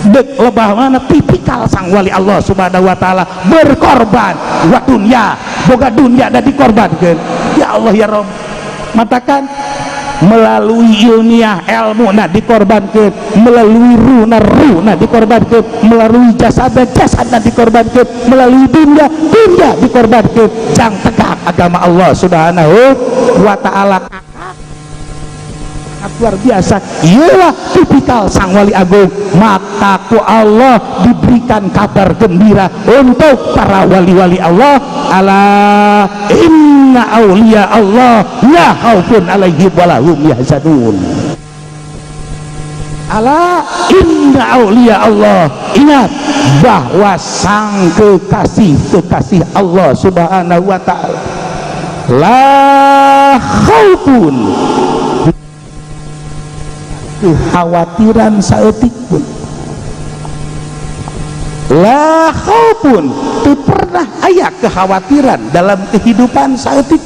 Dek lebah mana tipikal sang wali Allah subhanahu wa ta'ala berkorban wa dunya, boga dunya dan dikorbankan. Ya Allah ya Rob, matakan melalui ilmiah ilmu nah dikorbankan, melalui runa runa dikorbankan, melalui jasad jasad nah dikorbankan, melalui dunia dunia dikorbankan, jang tegak agama Allah subhanahu wa ta'ala. Luar biasa, ialah tipikal sang wali agung. Maka ku Allah diberikan kabar gembira untuk para wali-wali Allah, ala inna auliya Allah la khaufun alaihim walahum yahzanun. Ala inna auliya Allah, ingat bahwa sang kekasih-kekasih Allah subhanahu wa ta'ala la khaufun, kekhawatiran saeutik pun, la khaufun, teu pernah aya kekhawatiran dalam kehidupan saeutik.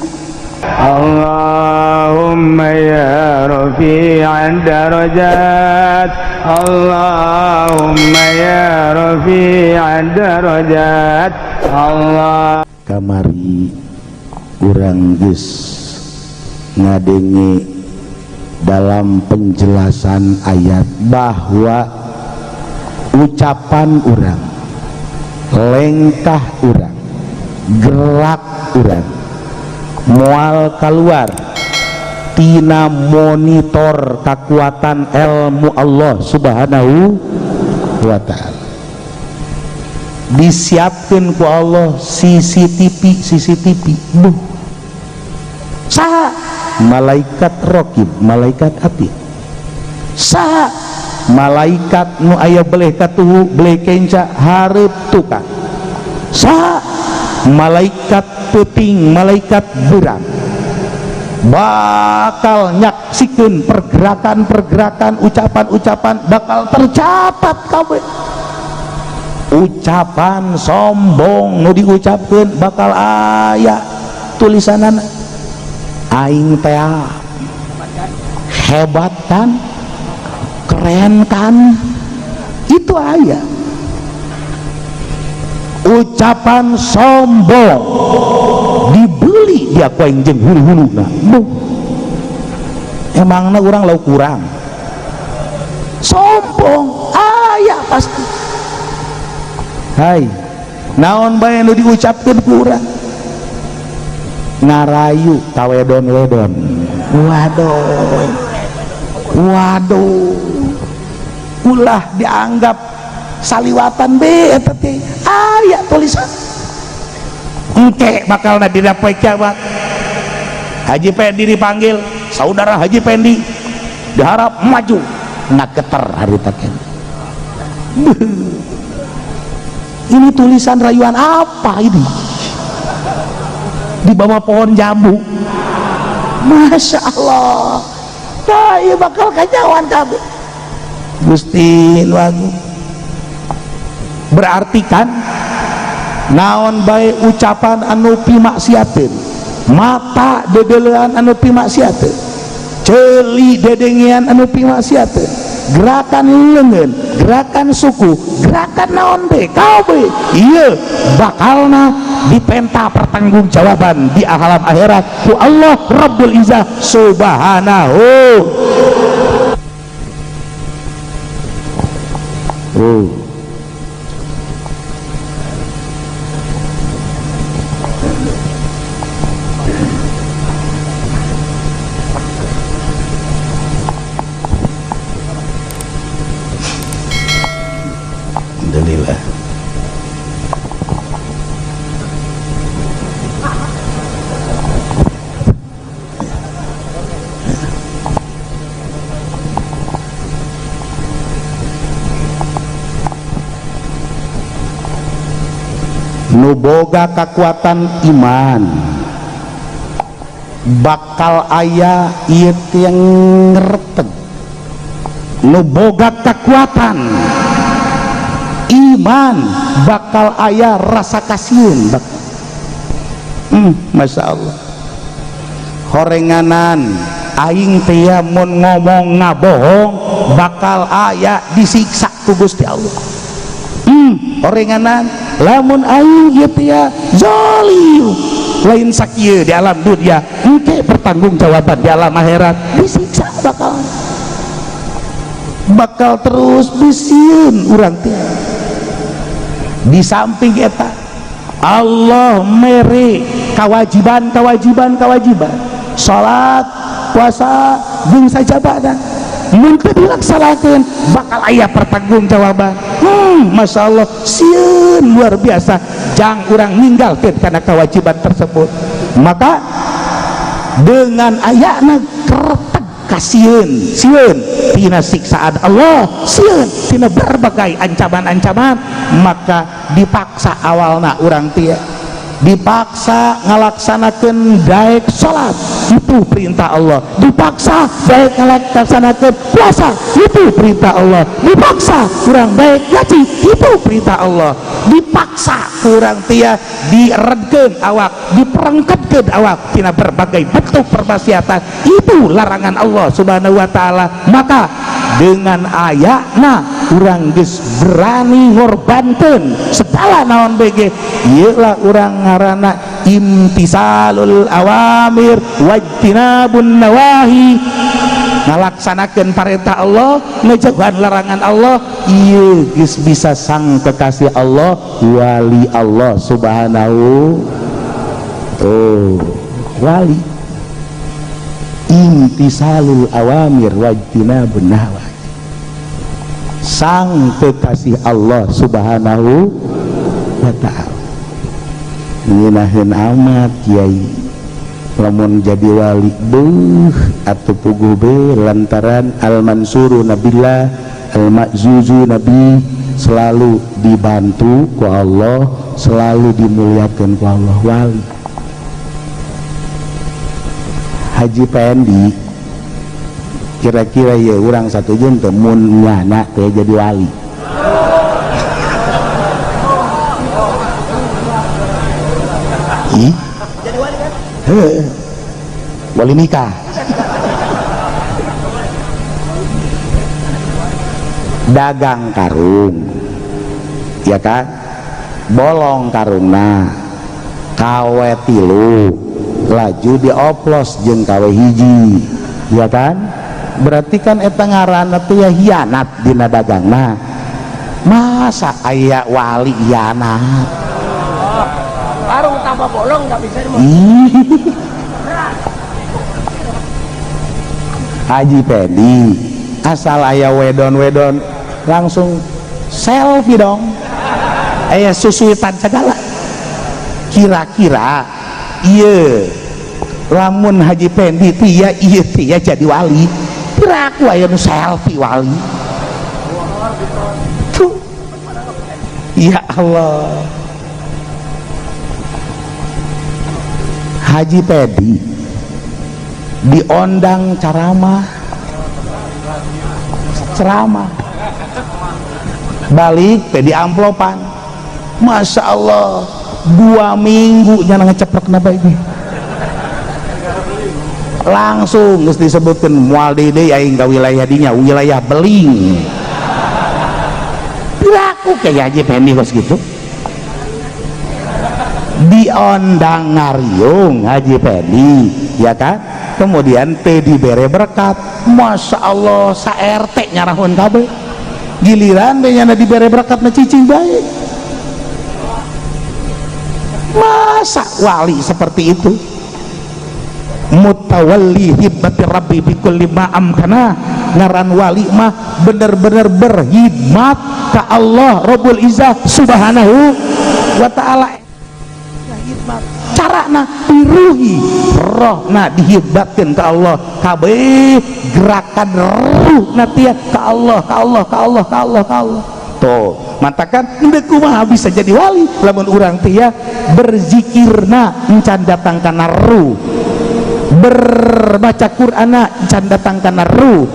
Allahumma ya rafi'ad darajat, Allahumma ya rafi'ad darajat, Allah. Kamari urang geus ngadenge dalam penjelasan ayat bahwa ucapan urang, lengkah urang, gerak urang moal keluar tina monitor kekuatan ilmu Allah subhanahu wa ta'ala. Disiapkan ku Allah CCTV, CCTV buh saha malaikat rokib, malaikat atid, saha malaikat nu aya beleh katuhu beleh kenca hareup tukang, saha malaikat peuting, malaikat beurang bakal nyaksikeun pergerakan-pergerakan, ucapan-ucapan bakal tercatat kabeh. Ucapan sombong nu diucapkeun bakal aya tulisanana, aing teh hebat kan, keren kan, itu aya ucapan sombong dibeli dia ku aing jeung hulu-huluna. Buh, emangna urang lauk kurang sombong aya pasti. Hai, naon bae nu diucapkeun ku urang, ngarayu kawedon-wedon, waduh waduh, ulah dianggap saliwatan be eta teh aya tulisan engke bakalna dina poe kiamat. Haji Pendi dipanggil, saudara Haji Pendi diharap maju, ngageter harita keneh. Ini tulisan rayuan apa ini di bawah pohon jambu? Masya Allah, nah, iya bakal kajauhan kabeh. Gusti nu agung, berarti kan naon bae ucapan anu pimaksiateun, mata dedelean anu pimaksiateun, ceuli dedengean anu pimaksiateun, gerakan leungeun, gerakan suku, gerakan naon bae kabeh ieu bakalna dipenta pertanggungjawaban di alam akhirat ku Allah Rabbul Izzah subhanahu. Oh. Alhamdulillah. Nu boga kekuatan iman bakal aya ieu yang ngerteg. Nu boga kekuatan iman bakal aya rasa kasieun. Masya Allah, horenganan aing teh mun ngomong ngabohong bakal aya disiksa ku ku Gusti Allah. Orenganan lamun aing ieu teh zalim lain sakieu di alam dunia, engke pertanggungjawaban di alam akhirat disiksa bakal terus disieun urang teh. Di samping eta Allah mere kewajiban salat, puasa jeung sajabana mun teu dilaksanakeun bakal aya pertanggungjawaban. Masya Allah sieun luar biasa jang urang ninggalkeun kana kewajiban tersebut. Maka dengan ayana kereteg kasieun sieun tina siksaan Allah, sieun tina berbagai ancaman-ancaman, maka dipaksa awalna urang teh dipaksa ngalaksanakeun daek salat, itu perintah Allah. Dipaksa daek ngalaksanakeun puasa, itu perintah Allah. Dipaksa kurang baik ngaji, itu perintah Allah. Dipaksa kurang tia diredkeun awak, diperengketkeun awak tina berbagai bentuk permaksiatan, itu larangan Allah Subhanahu wa taala. Maka dengan ayatna urang geus berani ngorbankeun segala naon bege, ieu lah urang ngaranna imtisalul awamir wajtinabun nawahi, ngalaksanakeun parentah Allah, ngejauhan larangan Allah. Ieu geus bisa sang kekasih Allah, wali Allah subhanahu. Oh, wali imtisalul awamir wajtinabun nawahi, sang kekasih Allah subhanahu wa ta'ala. Nginaheun amat kiai lamun jadi wali beuh atuh puguh be lantaran al-mansuru nabillah al-ma'zuzu nabi, selalu dibantu ku Allah, selalu dimuliakan ku Allah. Wali Haji Pendi kira-kira ya urang satu jam teh mun nyana teh jadi wali. Ih? Jadi wali kan? Heeh. Wali nikah. Dagang karung, ya kan? Bolong karungna, kawe tilu, laju dioplos jeung kawe hiji, ya kan? Berarti kan eta ngaranna teh ya hianat dina dagangna. Masa aya wali hianat? Karung tambah bolong nggak bisa. Haji Pendi asal aya wedon-wedon langsung selfie dong, aya susuitan segala. Kira-kira iya lamun Haji Pendi tia iya tia jadi wali, piraku aya nu selfie wali tuh. Ya Allah, Haji Pendi diondang ceramah balik teh di amplopan. Masya Allah, 2 minggu nyana ngeceprek napa ini langsung geus disebutkeun moal deui aing ka wilayah dinya, wilayah beling. Piraku kayak Haji Pendi kos gitu diondang ngariung Haji Pendi, ya kan? Kemudian teh dibere berkat, Masya Allah sa RT nyarahun kabeh. Giliran teh nyana dibere berkat na cicing bae. Masa wali seperti itu? Mutawalli hibbati rabbi bikulli ma amkana, ngaran wali mah bener-bener berkhidmat ka Allah Rabbul Izzah subhanahu wa ta'ala. Carana diruhi rohna dihibbatkeun ka Allah, kabeh gerakan ruhna tia ka Allah, ka Allah, ka Allah, ka Allah, ka Allah. Tuh, matakan henteu kumaha bisa jadi wali lamun urang tia berzikirna encan datang kana ruh, berbaca Qur'anna encan datang kana ruh,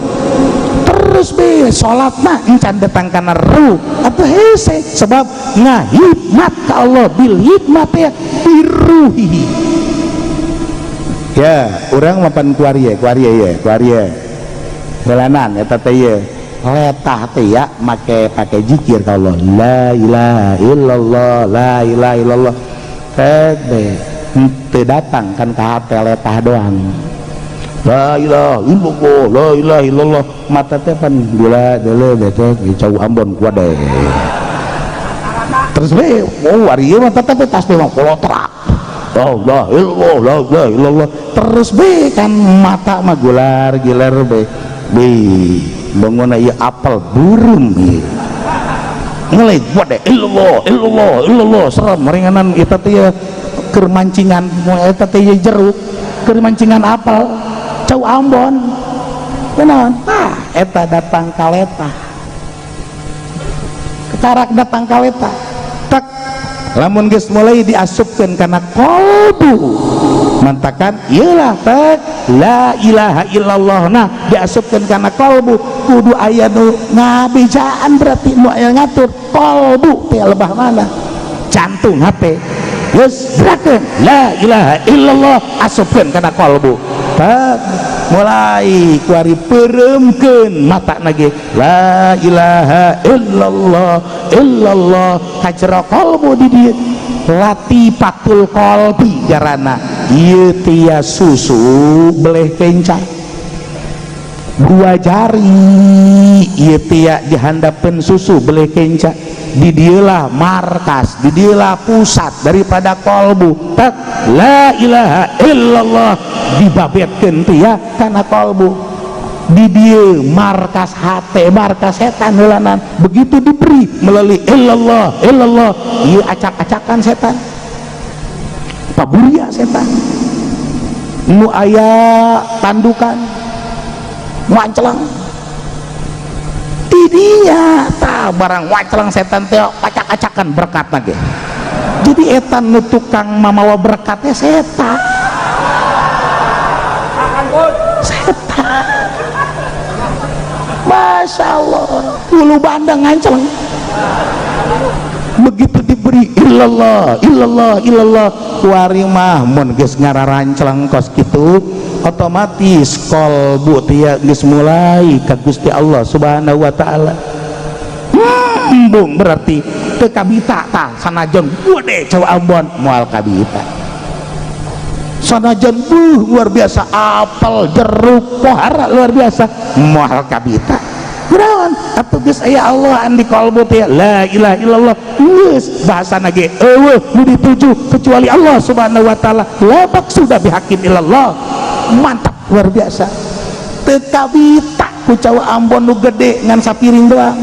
terus be salatna encan datang kana ruh atuh hese, sebab ngahidmat ka Allah bil hidmat ya biruhihi. Ya, urang mapan kuarie, kuarie ye, kuarie. Helanan eta teh ye. Letah teh ya make pake zikir ka Allah, la ilaha illallah, la ilaha illallah. Teh teu datang kan ka hate letah doang. La ilaha illallah, la ilaha illallah, mata teh pan gula deuleu teh cau Ambon kuat deh. Terus we, oh ari ieu mah tetep tas teh mah kolotrak. La ilaha illallah, la ilaha illallah. Terus be kan mata mah gular gilar be. Be bangun ieu apel burung ieu. Mulai buat deh illallah illallah illallah, serem ringanan eta teh keur mancingan eta teh jeruk, keur mancingan apel cau Ambon. Kunaon? Tah eta datang kaleta. Kekarak datang kaleta. Tak lamun geus mulai diasupkeun kana qalbu, mantakan ieulah teh la ilaha illallah. Nah diasupkeun kana qalbu kudu aya nu ngabejaan, berarti nu aya ngatur qalbu teh lebah mana jantung hate. Geus gerakeun la ilaha illallah, asupkeun kana qalbu. Tak mulai kuari peureumkeun mata nage la ilaha illallah illallah kajero qalbu di dieu latifatul qalbi garana ieu tia susu beleh kenca dua jari ieu tia dihandapeun susu beleh kenca. Di dieulah markas, di dieulah pusat daripada qalbu. Tak la ilaha illallah dibabetkeun tia kana qalbu. Di dieu markas hate, markas setan heulanan. Begitu diberi melalui illallah illallah, ieu acak-acakan setan, paburia setan nu aya tandukan wancelang tidinya. Tah barang wancelang setan teh acak-acakan berkat lagi. Jadi etan nu tukang mamawa berkatnya setan, setan. Masya Allah, hulu bandang nganceng. Begitu diberi illallah illallah illallah, kuari mah mun geus ngararanclang kos kitu otomatis qalbu teh geus mulai ka Gusti Allah Subhanahu wa taala. Embung berarti teu kabita tah sanajan gede cau Ambon moal kabita. Sanajan buh luar biasa apel jeruk pohara luar biasa moal kabita. Kunaon? Atuh geus aya Allah di qalbu teh la ilaha illallah. Geus bahasana ge eueuh nu dituju kecuali Allah Subhanahu wa taala. La maqsuda bihaqqin illallah. Mantap luar biasa. Teu kabita ku cau Ambon nu gede ngan sapiring doang.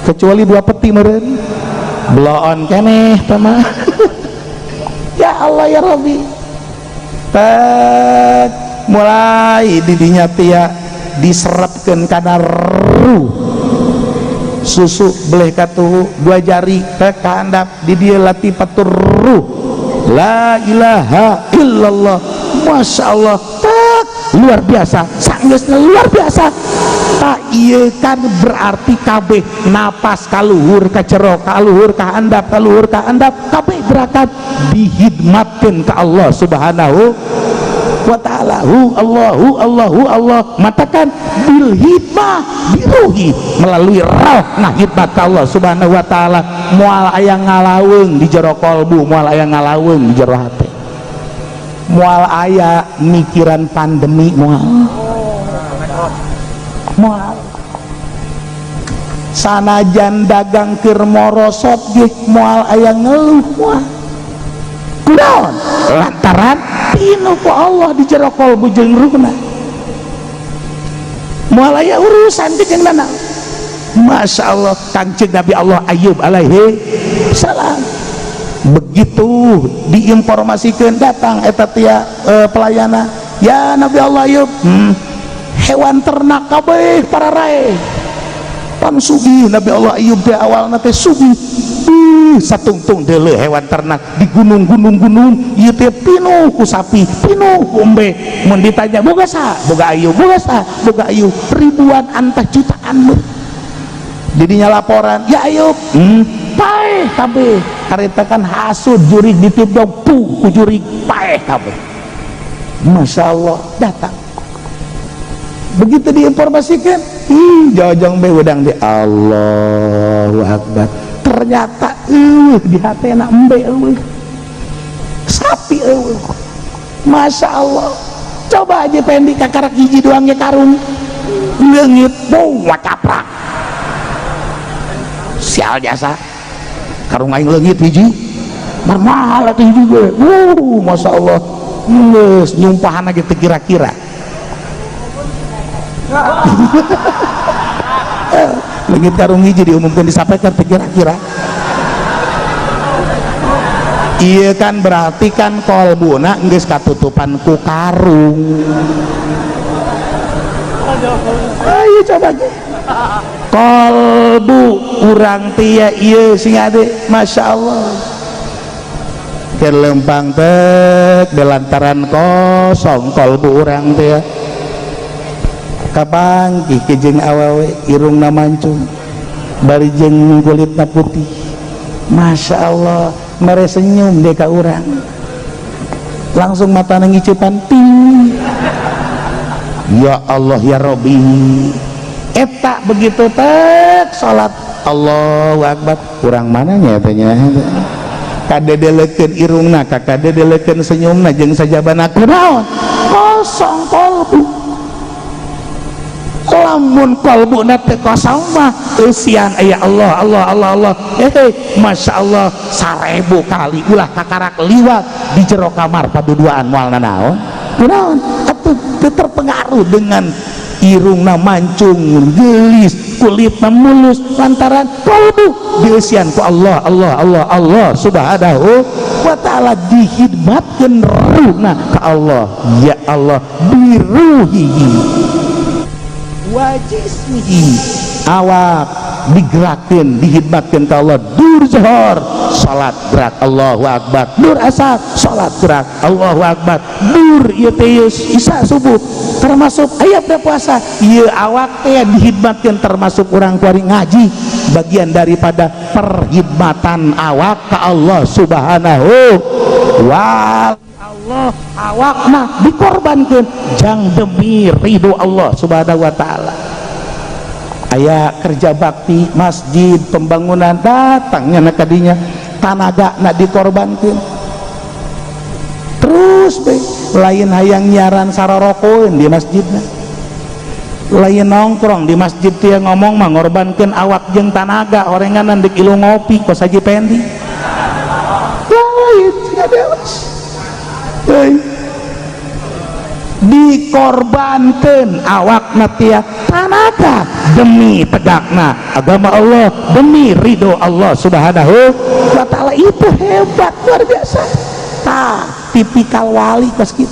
Kecuali dua peti meureun. Bloon keneh teh mah. Ya Allah ya Rabbi. Tet mulai didinya tia diserapkeun kana ruh susu beleh katuhu dua jari teh kahandap di dieu latifatur ruh la ilaha illallah. Masya Allah, tak luar biasa, sanggeusna luar biasa. Tak ieu kan berarti kabeh napas kaluhur ka jero, kaluhur ka handap, kaluhur ka handap, kabeh gerakan dihidmatkeun ka Allah Subhanahu wa ta'ala. Hu Allahu Allahu Allah, matakan bil hidmah biruhi melalui roh nah hidmat ka Allah Subhanahu wa ta'ala. Moal aya ngalaweung di jero kolbu, moal aya ngalaweung di jero hati, moal aya mikiran pandemi, moal moal sanajan dagang keur morosot ge moal aya ngeluh moal. Kunaon? Lantaran pinu ku Allah di jero kolbu jeung ruhna. Moal aya urusan jeung nana. Masya Allah, Kangjeng Nabi Allah Ayub alaihi salam begitu diinformasikan datang eta tia pelayana, ya Nabi Allah Ayub, hewan ternak kabeh para rae pan sugih. Nabi Allah Ayub teh awalna teh sugih, satungtung deuleu hewan ternak di gunung-gunung-gunung ieu teh pinuh ku sapi, pinuh ku embe. Mun ditanya boga saha? Boga Ayub. Boga saha? Boga Ayub. Ribuan antah jutaan meuh. Didinya laporan, ya Ayub, paeh kabeh. Harita kan hasud jurig ditip dong pu ku jurig paeh kabeh. Masya Allah, datang. Begitu diinformasikan, ih jojong be wedang di Allahu Akbar. Ternyata di hatena embe eueuh. Sapi eueuh. Masya Allah. Coba aja Pendi kakarak hiji doang ge karung. Leungit boh caprak. Sial jasa. Karung aing leungit hiji. Mahal atuh hiji gue. Masya Allah. Geus nyumpahan aja teu kira-kira. Leungit karung hiji diumumkan disampaikan teu kira-kira. Iya kan berarti kan kolbuna geus katutupan ku karung. Ayo coba ge. Kolbu urang tia ieu sing ade Masya Allah. Keur lempang tek belantaran kosong kolbu urang tia. Kapanggih jeung awewe irungna mancung bari jeung kulitna putih. Masya Allah. Mere senyum deh ka urang, langsung matana ngicupan ting. Ya Allah ya Robbi. Eta begitu tek salat Allahu Akbar, urang mananya tanya kadedelekeun irungna, kadedelekeun senyumna jeung sajabana kunaon kosong kolbu. Lamun kolbuna teu kosong mah eusian ya Allah Allah Allah Allah. Masya Allah 1000 kali ulah kakarak liwat di jero kamar paduduaan moal nanaon kunaon atuh teu terpengaruh dengan irungna mancung geulis kulitna mulus lantaran kolbu dieusian ku Allah Allah Allah Allah Subhanahu wa ta'ala, dihidmatkeun ruhna ka Allah. Ya Allah biruhihi wajismihi, awak digerakkan dihidmatkan ke Allah. Dur zuhur salat gerak Allahu Akbar, dur asar salat gerak Allahu Akbar, dur ieu teh isya subuh termasuk aya puasa ieu awak teh dihidmatkan termasuk urang kuari ngaji, bagian daripada perkhidmatan awak ke Allah Subhanahu wa Allah. Awakna dikorbankan jang demi ridho Allah Subhanahu wa ta'ala. Aya kerja bakti masjid pembangunan datangnya nak kadinya tanaga nak dikorbankan terus be lain hayang nyaran sarorokoeun di masjidna, lain nongkrong di masjid tia ngomong mah ngorbankeun awak jeung tanaga orenganan dek ilu ngopi kos Haji Pendi lain cenah dewas. Dikorbankan awakna tia tanaga demi tegakna agama Allah, demi ridho Allah Subhanahu wa ta'ala. Itu hebat luar biasa. Tah tipikal wali kos kitu.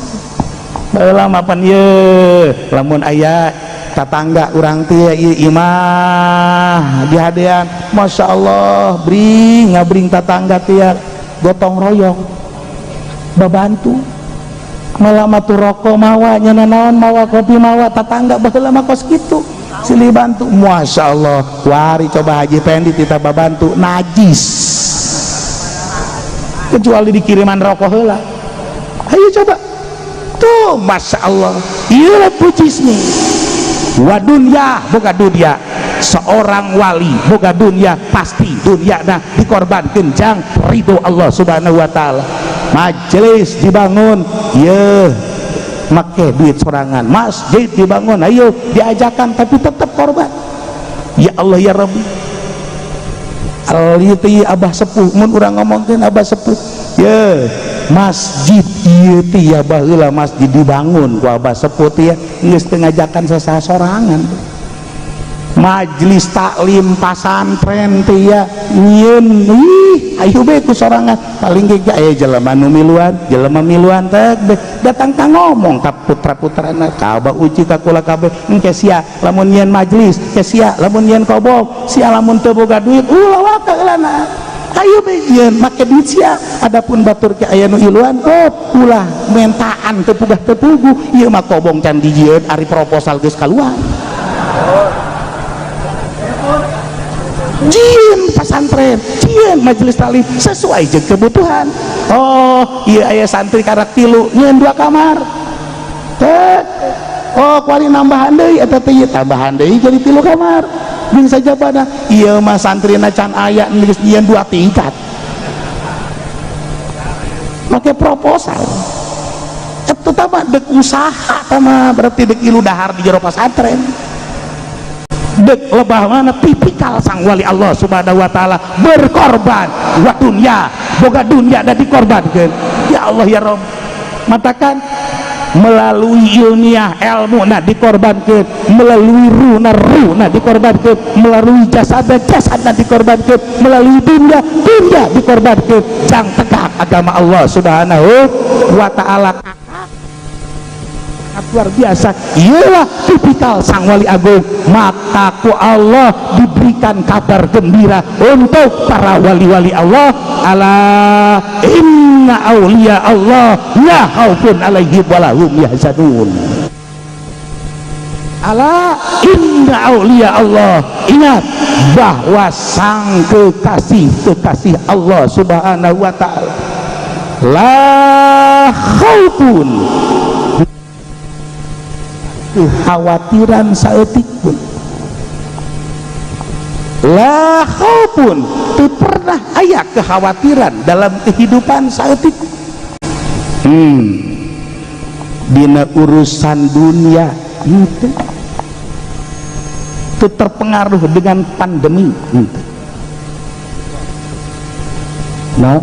Baheula mah pan ieu lamun aya tatangga urang tia ieu imah dihadean Masya Allah bring ngabring tatangga tia gotong royong babantu malah matu rokok mawa nyana naon mawa kopi mawa tatangga baheula mah kos kitu silih bantu. Masya Allah wari coba Haji Pendi tita babantu najis kecuali dikiriman rokok heula. Ayo coba tuh Masya Allah ieu pujisni wa dunya boga dunya. Seorang wali boga dunya pasti dunya nah dikorbankeun jang ridho Allah Subhanahu wa ta'ala. Majelis dibangun ye make duit sorangan, masjid dibangun ayo diajakan tapi tetap korban. Ya Allah ya Rabbi. Al teh abah sepuh mun urang ngomongkeun abah sepuh ye masjid ieu teh ya baheula masjid dibangun ku abah sepuh teh geus teu ngajakan sasaha sorangan. Majelis taklim pasantren teh ya nyieun ih ayo be ku sorangan paling ge aya jelema nu miluan jelema miluan teh datang ka ngomong ka putra-putrana ka abah uci ka kula kabeh engke sia lamun nyieun majelis ke sia lamun nyieun kobong sia lamun teu boga duit ulah waka heulana ayo be nyieun make duit sia. Adapun batur ke aya nu iluan oh ulah mentaan teu pugah teu puguh ieu mah kobong can dijieun ari proposal geus kaluar. Jieun pasantren, jieun majelis taklim sesuai jeung kebutuhan. Oh iya aya santri karak tilu nyieun 2 kamar. Tek. Oh, kuari nambahan deui eta teh, tambahan deui jadi 3 kamar jeung sajabana. Ieu mah santrina can aya geus nyieun 2 tingkat make proposal. Eta mah dek usaha tama, berarti dek ilu dahar di jero pasantren, dek lebah mana tipikal sang wali Allah Subhanahu wa taala berkorban wa dunya, boga dunya da dikorbankeun. Ya Allah ya Rob, matakan melalui ilmiah ilmu nah dikorbankan, melalui runa runa dikorbankan, melalui jasad jasad nah dikorbankan, melalui dunia dunia dikorbankan, jang tegak agama Allah Subhanahu wa taala. Luar biasa, ialah tipikal sang wali agung. Maka ku Allah diberikan kabar gembira untuk para wali-wali Allah, ala inna auliya Allah la khaufun alaihim wa lahum yahzanun. Ala inna auliya Allah, ingat bahwa sang kekasih-kekasih Allah Subhanahu wa taala la khaufun, kekhawatiran saeutik pun, la khaufun, teu pernah aya kekhawatiran dalam kehidupan saeutik. Dina urusan dunia henteu teu terpengaruh dengan pandemi henteu. Nah,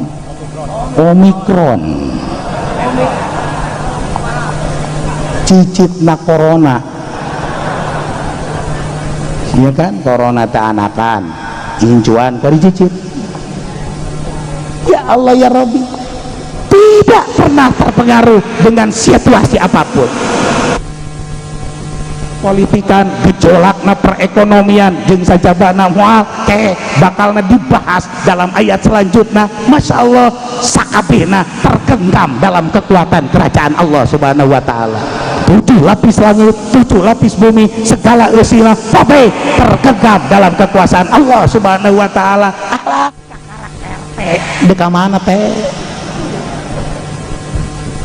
Omikron cicit na corona, iya kan, corona teh anakan incuan kari cicit. Ya Allah ya Rabbi, tidak pernah terpengaruh dengan situasi apapun, politikan, gejolakna perekonomian jeung sajabana moal ke bakalna dibahas dalam ayat selanjutnya. Masya Allah, sakabehna tergenggam dalam kekuatan kerajaan Allah Subhanahu wa taala. 7 lapis langit, 7 lapis bumi, segala eusina kabeh tergenggam dalam kekuasaan Allah Subhanahu wa taala. Alah, kakarak RT deka mana teh?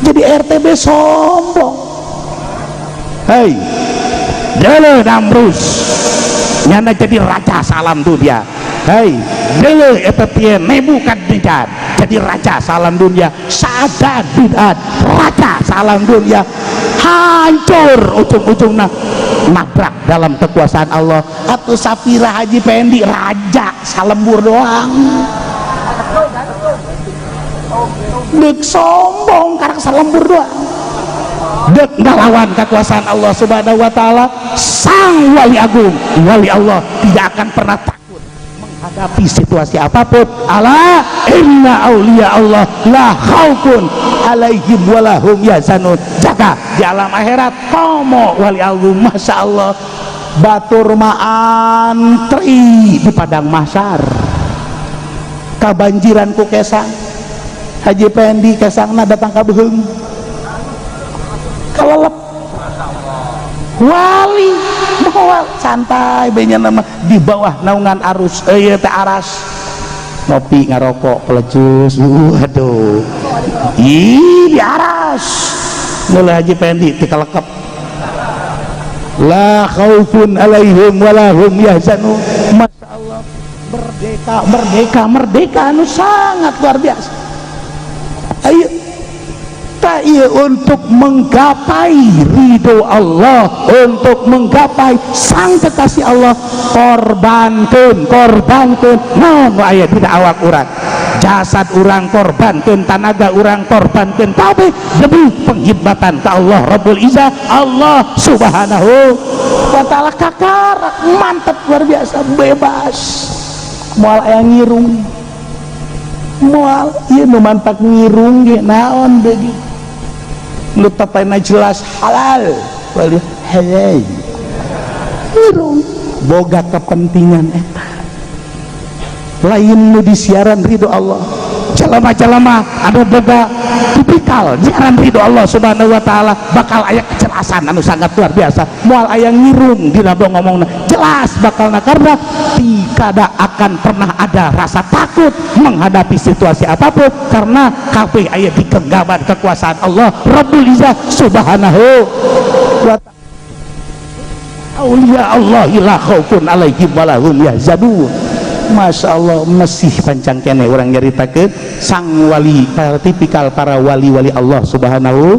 Jadi RTB sombong. Hei, dele Namrus nyana jadi raja salam dunia. Hei, dele eta teh Nebukadnezar jadi raja salam dunia. Sadad bid'at raja salam dunia, hancur ujung-ujungna nabrak dalam kekuasaan Allah. Atau Sapira Haji Pendi raja salembur doang, dek sombong karena salembur doang, dek ngelawan kekuasaan Allah Subhanahu wa taala. Sang wali agung, wali Allah tidak akan pernah takut menghadapi situasi apapun. Ala inna auliya Allah la khaufun alaihim walahum yahzanun. Jaga di alam akhirat komo wali Allah, masya Allah, batur mah antri di padang mahsyar, kabanjiran ku kesang. Haji Pendi kesangna datang ka beuheung kalelep wali moal santai benya nama di bawah naungan arus, ieu teh aras ngopi ngarokok pelecus, aduh ih di aras mulai Haji Pendi tikalekep la khaufun alaihim walahum yahzanun. Masya Allah, merdeka merdeka merdeka anu sangat luar biasa. Ayo tak iya untuk menggapai ridho Allah, untuk menggapai sang kekasih Allah, korbankeun korbankeun naon aya dina awak urang, jasad urang korbankeun, tanaga urang korbankeun, kabeh demi pengkhidmatan ka Allah Rabbul Izzah, Allah Subhanahu wa taala. Kakarak mantep luar biasa, bebas moal aya ngirung, moal ieu nu mantak ngirung ge naon deui nu tatana jelas halal wali halal ngirung boga kepentingan eta lain nu disiaran ridho Allah. Jelema-jelema anu boga tipikal siaran ridho Allah Subhanahu wa taala bakal aya kecerasan anu sangat luar biasa, moal aya ngirung dina ngomongna jelas bakalna, karena tidak akan pernah ada rasa takut menghadapi situasi apapun karena kabeh aya di genggaman kekuasaan Allah Rabbul Izzah Subhanahu wa taala. Aulia Allah la khaufun alaihim walahum yahzanun. Masya Allah, masih pancang kene orang nyaritakeun sang wali, para tipikal para wali-wali Allah Subhanahu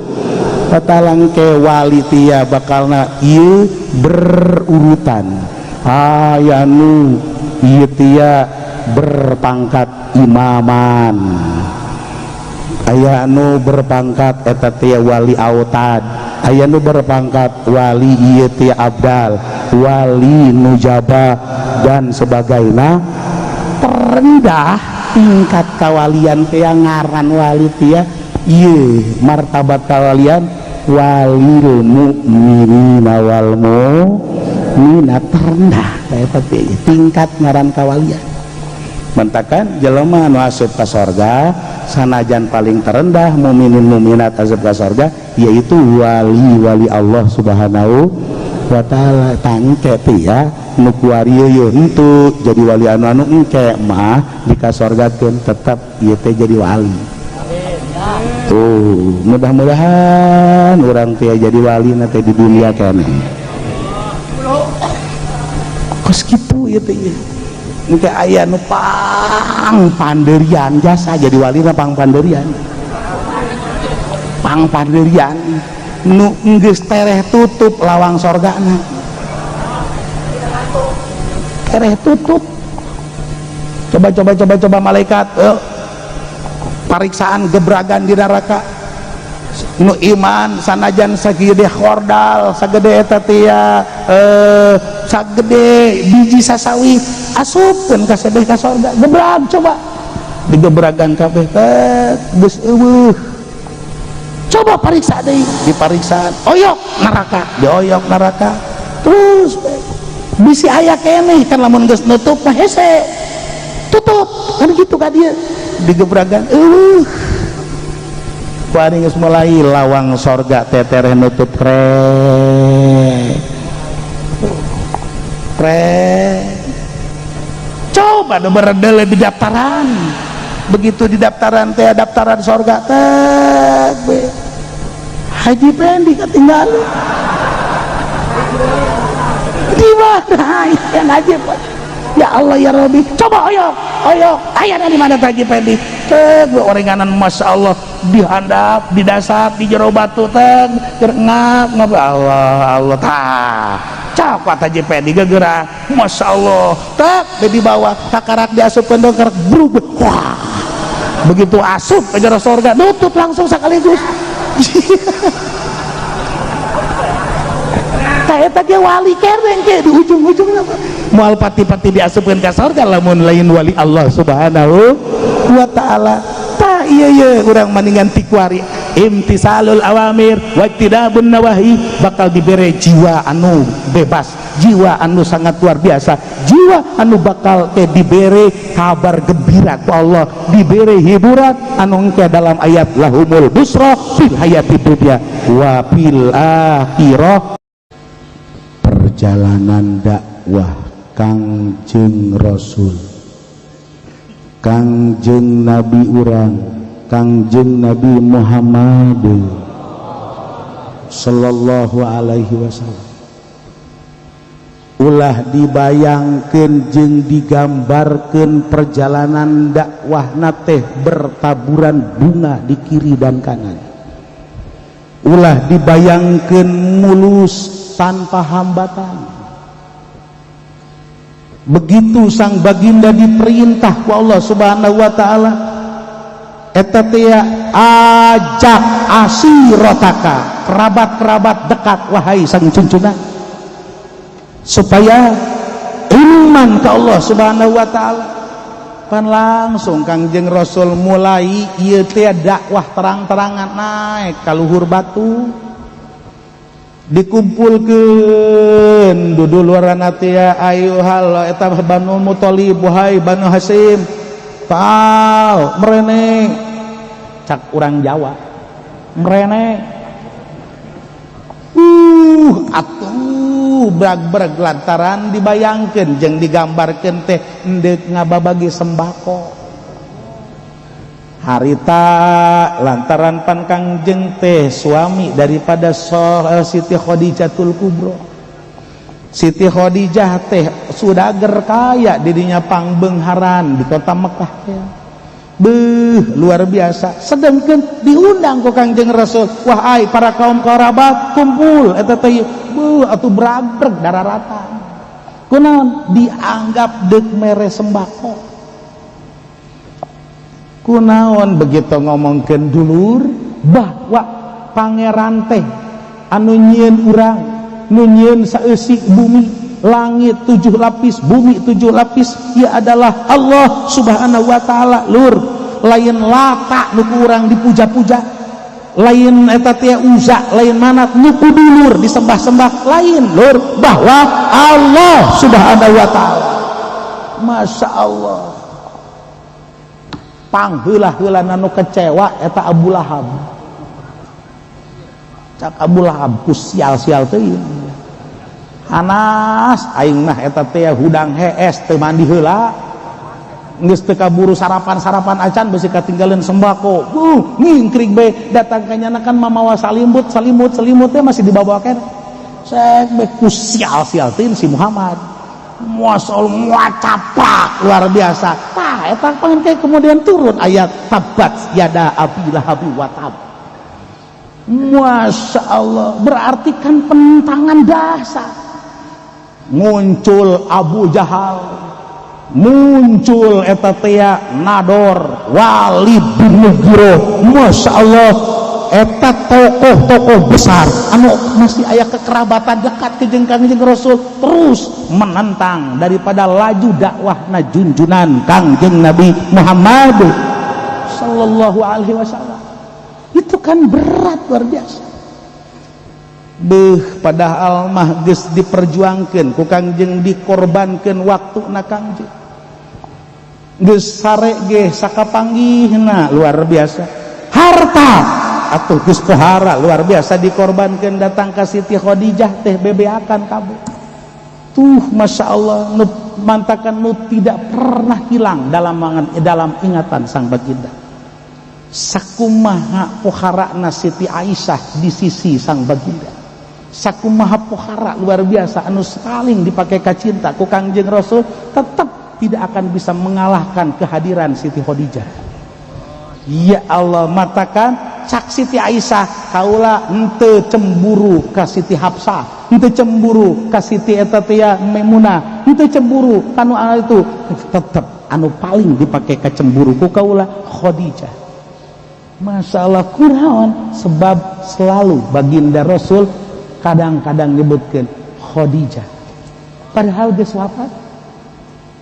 wa ta'ala. Ke wali tia bakalna ieu berurutan, aya nu ieu tia berpangkat imaman, aya nu berpangkat eta tia wali autad, aya nu berpangkat wali ieu tia abdal, wali nujaba, dan sebagainya. Terendah tingkat kawalian tia ngaran wali tia ieu martabat kawalian walil mukminina wal mu'minat, terendah eta tingkat ngaran kawalian. Mentakan jelema anu asup ka sorga sanajan paling terendah mukminin mukminat asup ka sorga yaitu wali-wali Allah Subhanahu wa ta'ala. Tangke tia nu kuari yeuh henteu jadi wali anu-anu engke mah dikasorgakeun tetap ieu teh jadi wali. Tuh, mudah-mudahan urang teh jadi wali na teh di dunia keneh. Kos kitu ieu teh ieu. Engke aya nu pang panderian jasa jadi wali na pang panderian. Pang panderian nu geus tereh tutup lawang sorgana. Tereh tutup. Coba coba coba coba malaikat pariksaan gebragan di neraka. Nu iman sanajan sagede khordal, sagede eta tia sagede biji sasawi asupkeun ka sedeh ka sorga. Gebrag coba digebragan kabeh teh geus eueuh. Coba pariksa deui, dipariksaan oyok neraka, dioyok neraka terus bisi aya keneh kan lamun geus nutup mah hese tutup kan gitu ka dieu digebragan eueuh. Kuari geus mulai lawang sorga tetereh nutup krek krek. Coba nu beredele di daftaran, begitu di daftaran teh daftaran sorga teh Haji Pendi ketinggalan di mana yang Haji? Ya Allah ya Rabbi, coba oyok oyok ayana di mana Haji Pendi teh orenganan Masya Allah dihandap di dasar di jero batu teh ngap ngap Allah Allah tah cakap Haji Pendi gegerak Masya Allah tak di bawah kakarak diasupkeun karak brug wah begitu asup ke jero sorga nutup langsung sekaligus. Eta ge wali kereng ke di ujung-ujungnya moal pati-pati diasupkeun ka sorga lamun lain wali Allah Subhanahu wa ta'ala. Ta ieu ye urang maningan tikuari imtisalul awamir wajtidabun nawahi bakal dibere jiwa anu bebas, jiwa anu sangat luar biasa, jiwa anu bakal teh dibere kabar gembira ku Allah, dibere hiburan anu engke dalam ayat lahumul busra fil hayati dunya wa fil akhirah. Perjalanan dakwah Kangjeng Rasul, Kangjeng Nabi urang, Kangjeng Nabi Muhammad sallallahu alaihi wasallam ulah dibayangkeun jeung digambarkeun perjalanan dakwahna teh bertaburan bunga di kiri dan kanan, ulah dibayangkeun mulus tanpa hambatan. Begitu sang baginda diperintah ku Allah Subhanahu wa ta'ala eta teh ajak asirotaka, kerabat-kerabat dekat wahai sang cuncuna, supaya iman ke Allah Subhanahu wa ta'ala. Pan langsung Kangjeng Rasul mulai ieu teh dakwah terang-terangan naik ka luhur batu, dikumpulkeun duduluran teh ayuhal eta Banu Muthalib, wahai Banu Hasyim, tau merene cak urang Jawa merene atuh brag-brag lantaran dibayangkeun jeung digambarkeun teh endek ngababagi sembako harita lantaran pan Kangjeng teh suami daripada Siti Khadijatul Kubro. Siti Khadijah teh sudager kaya dirinya pangbeungharan di kota Mekah teh. Beuh, luar biasa. Sedangkan diundang ku Kangjeng Rasul, wahai para kaum kerabat, kumpul eta teh. Beuh, atuh bragbreg dararatan. Kunaon dianggap deuk mere sembako. Kunaon begitu ngomongkeun dulur bahwa pangeran teh anu nyieun urang, nu nyieun saeusi bumi, langit 7 lapis, bumi 7 lapis, ia adalah Allah Subhanahu wa taala. Lur, lain Lata nu ku urang dipuja-puja, lain eta teh Uza, lain Manat nu ku dulur disembah-sembah, lain lur, bahwa Allah Subhanahu wa taala. Masya Allah, pangheula-heula nu kecewa eta Abu Lahab. Cak Abu Lahab ku sial-sial teuing. Hanas aing mah eta teh hudang hees teu mandi heula. Geus teu kaburu sarapan-sarapan acan beusi katinggalan sembako. Ngingkring bae datang ka nyana kan mamawa salimut, salimut, selimut teh masih dibawa keneh. Sek bae ku sial-sial teuing si Muhammad. Muasal muacapak luar biasa. Tah eta pangke kemudian turun ayat tabat yada abi lahabi wa tab. Masya Allah, berarti kan penentangan dasar. Muncul Abu Jahal, muncul eta teh Nador, Walid bin Mughirah. Masya Allah, eta tokoh-tokoh besar anu masih aya kekerabatan dekat ke jeung Kangjeng Rasul terus menentang daripada laju dakwahna junjunan Kangjeng Nabi Muhammad sallallahu alaihi wasallam. Itu kan berat luar biasa. Beuh, padahal mah geus diperjuangkeun ku Kangjeng, dikorbankeun waktuna Kangjeng. Geus sare ge sakapanggihna luar biasa. Harta atuh geus pohara luar biasa dikorbankeun datang ka Siti Khadijah teh bebeakan kabeh. Tuh Masya Allah, nu mantakan nu tidak pernah hilang dalam ingatan sang baginda. Sakumaha poharana Siti Aisyah di sisi sang baginda, sakumaha pohara luar biasa anu saling dipakai kacinta ku Kangjeng Rasul, tetap tidak akan bisa mengalahkan kehadiran Siti Khadijah. Ya Allah, matakan cak Siti Aisyah kaula henteu cemburu ka Siti Hafsah, henteu cemburu ka Siti eta teh Maimunah, henteu cemburu kanu itu, tetep anu paling dipakai ka cemburu ku kaula Khadijah. Masalah kunaon sebab selalu baginda Rasul kadang-kadang nyebutkeun Khadijah, padahal geus wafat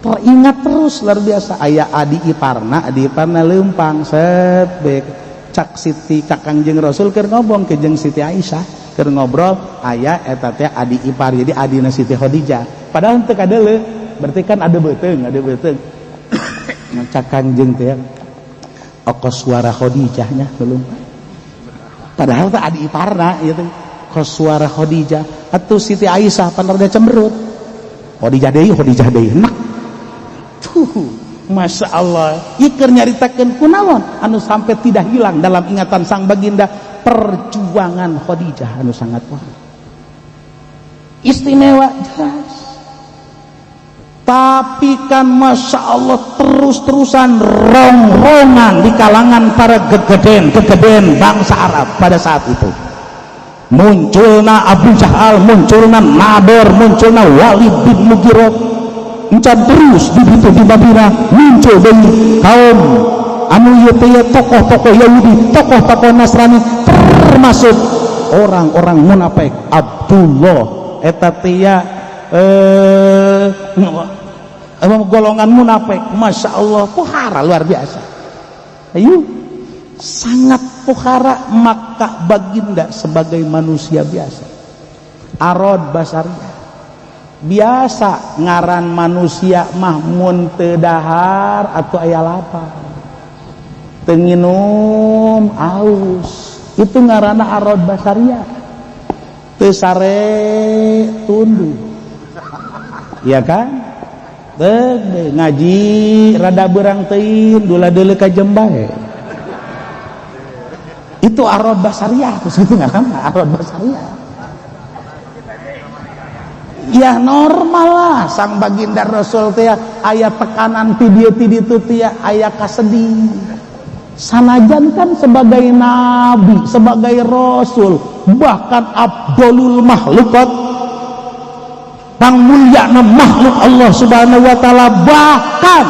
teringat terus luar biasa. Aya adi iparna, adi iparna leumpang set bek cak Siti ka Kangjeng Rasul keur ngobong ke jeung Siti Aisyah keur ngobrol, aya eta teh adi ipar, jadi adina Siti Khadijah, padahal teu kadeuleu, berarti kan ada beuteung, ada beuteung. Cak Kangjeng teh kos suara Khadijahnya belum, padahal tak adi iparna gitu, kos suara Khadijah atau Siti Aisyah pan rada cemberut, Khadijah deui, Khadijah deui, nak tuh Masya Allah, ieu keur nyaritakeun kunaon anu sampai tidak hilang dalam ingatan sang baginda perjuangan Khadijah anu sangat wah istimewa jelas. Tapi kan Masya Allah terus-terusan rongrongan di kalangan para gegeden-gegeden bangsa Arab pada saat itu. Munculna Abu Jahal, munculna Nador, munculna Walid bin Mughirah. Encan terus di situ di Madinah muncul deui kaum anu ieu teh tokoh-tokoh Yahudi, tokoh-tokoh Nasrani, termasuk orang-orang munafik. Abdullah eta teh golongan munafik, Masya Allah pohara luar biasa. Ayo sangat pohara. Maka baginda sebagai manusia biasa, arod basaria biasa, ngaran manusia mah mun teu dahar atau aya lapar, teu nginum aus, itu ngaranna arod basaria, teu sare tunduh, ya kan? Teu ngaji rada berang teuing dula deuleu ka jembae, itu arod basariah. Terus itu ngaranna arod basariah. Ya normal lah sang baginda Rasul teh aya tekanan ti dieu ti ditu teh, aya kasedih. Sanajan kan sebagai nabi, sebagai rasul, bahkan afdolul makhlukat, pangmulyana makhluk Allah Subhanahu wa taala, bahkan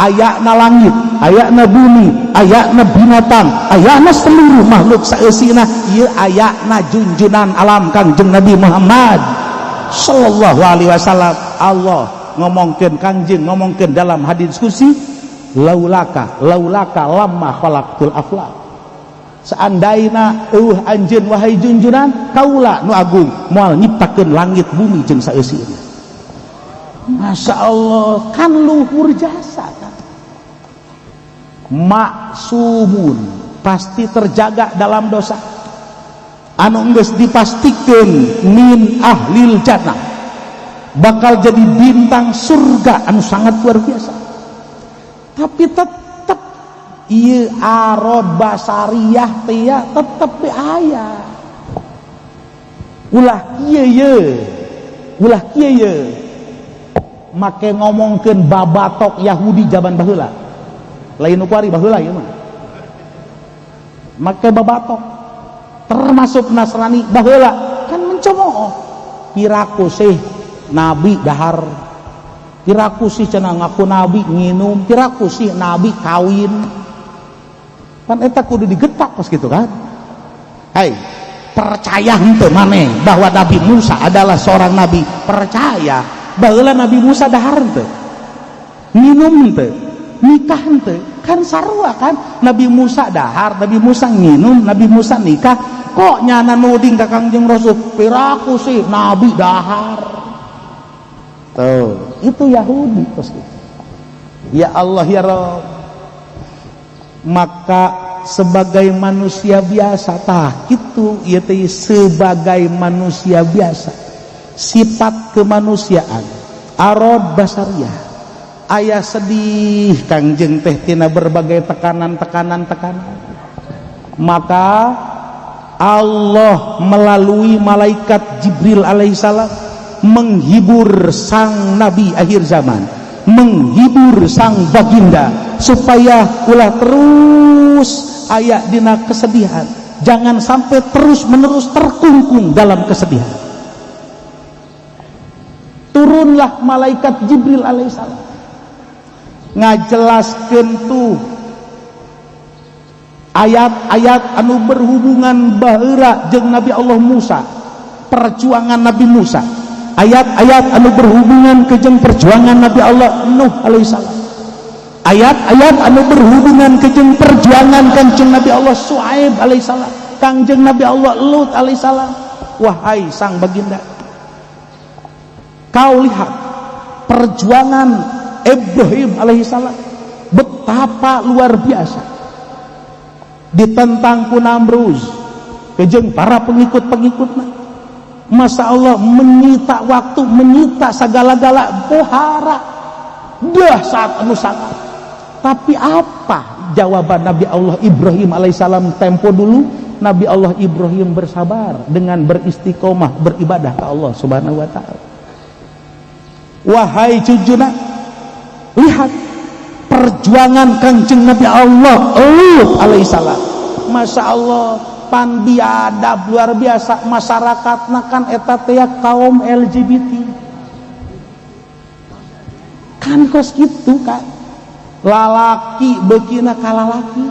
ayana langit, ayana bumi, ayana binatang, ayana seluruh makhluk saeusina, ieu ayana junjunan alam Kangjeng Nabi Muhammad sallallahu alaihi wasallam. Allah ngomongkeun, Kangjeng ngomongkeun dalam hadis qudsi, laulaka laulaka lamma khalaqtul aflak, seandainya euweuh anjeun wahai junjunan, kaula nu agung moal nyiptakeun langit bumi jeung saeusina. Masya Allah, kan luhur jasa kan, maksumun, pasti terjaga dalam dosa, anu geus dipastikan min ahlil jannah, bakal jadi bintang surga anu sangat luar biasa. Tapi tetep ieu arod basariah teh ya, tetep aya. Ulah kieu ye, ulah kieu ye, make ngomongkeun babatok Yahudi zaman baheula, lain nu kuari, baheula ieu mah make babatok, termasuk Nasrani baheula kan mencemooh, piraku sih nabi dahar, piraku sih cenah ngaku nabi nginum, piraku sih nabi kawin. Kan eta kudu digetak pas gitu kan. Hai, percaya henteu maneh bahwa Nabi Musa adalah seorang nabi? Percaya. Baheula Nabi Musa dahar henteu, minum henteu, nikah henteu? Kan sarua kan, Nabi Musa dahar, Nabi Musa nginum, Nabi Musa nikah. Kok nyana nuding ka Kangjeng Rasul, piraku sih nabi dahar? Tuh, itu Yahudi terus gitu. Ya Allah ya Rob. Maka sebagai manusia biasa tah gitu ieu teh, sebagai manusia biasa, sifat kemanusiaan arod basariah, aya sedih Kangjeng teh tina berbagai tekanan-tekanan tekanan. Maka Allah melalui malaikat Jibril alaihissalam menghibur sang nabi akhir zaman, menghibur sang baginda supaya ulah terus aya dina kesedihan, jangan sampai terus menerus terkungkung dalam kesedihan. Turunlah malaikat Jibril alaihissalam ngajelaskeun tuh ayat-ayat anu berhubungan baheula jeung Nabi Allah Musa, perjuangan Nabi Musa, ayat-ayat anu berhubungan ke jeung perjuangan Nabi Allah Nuh alaihissalam, ayat-ayat anu berhubungan ke jeung perjuangan Kangjeng Nabi Allah Suaib alaihissalam, Kangjeng Nabi Allah Lut alaihissalam. Wahai sang baginda, kau lihat perjuangan Ibrahim alaihissalam betapa luar biasa ditentang ku Namruz kejeng para pengikut-pengikutnya. Masa Allah menyita waktu, menyita segala-gala pohara dah saat anu sangat. Tapi apa jawaban Nabi Allah Ibrahim alaihissalam tempo dulu? Nabi Allah Ibrahim bersabar dengan beristiqomah beribadah ke Allah Subhanahu wa taala. Wahai cucuna, lihat perjuangan Kangjeng Nabi Allah Lut alaihissalam. Masya Allah, pan biadab luar biasa masyarakat kan eta teh kaum LGBT kan, kos gitu kan, lalaki beukina ka lalaki.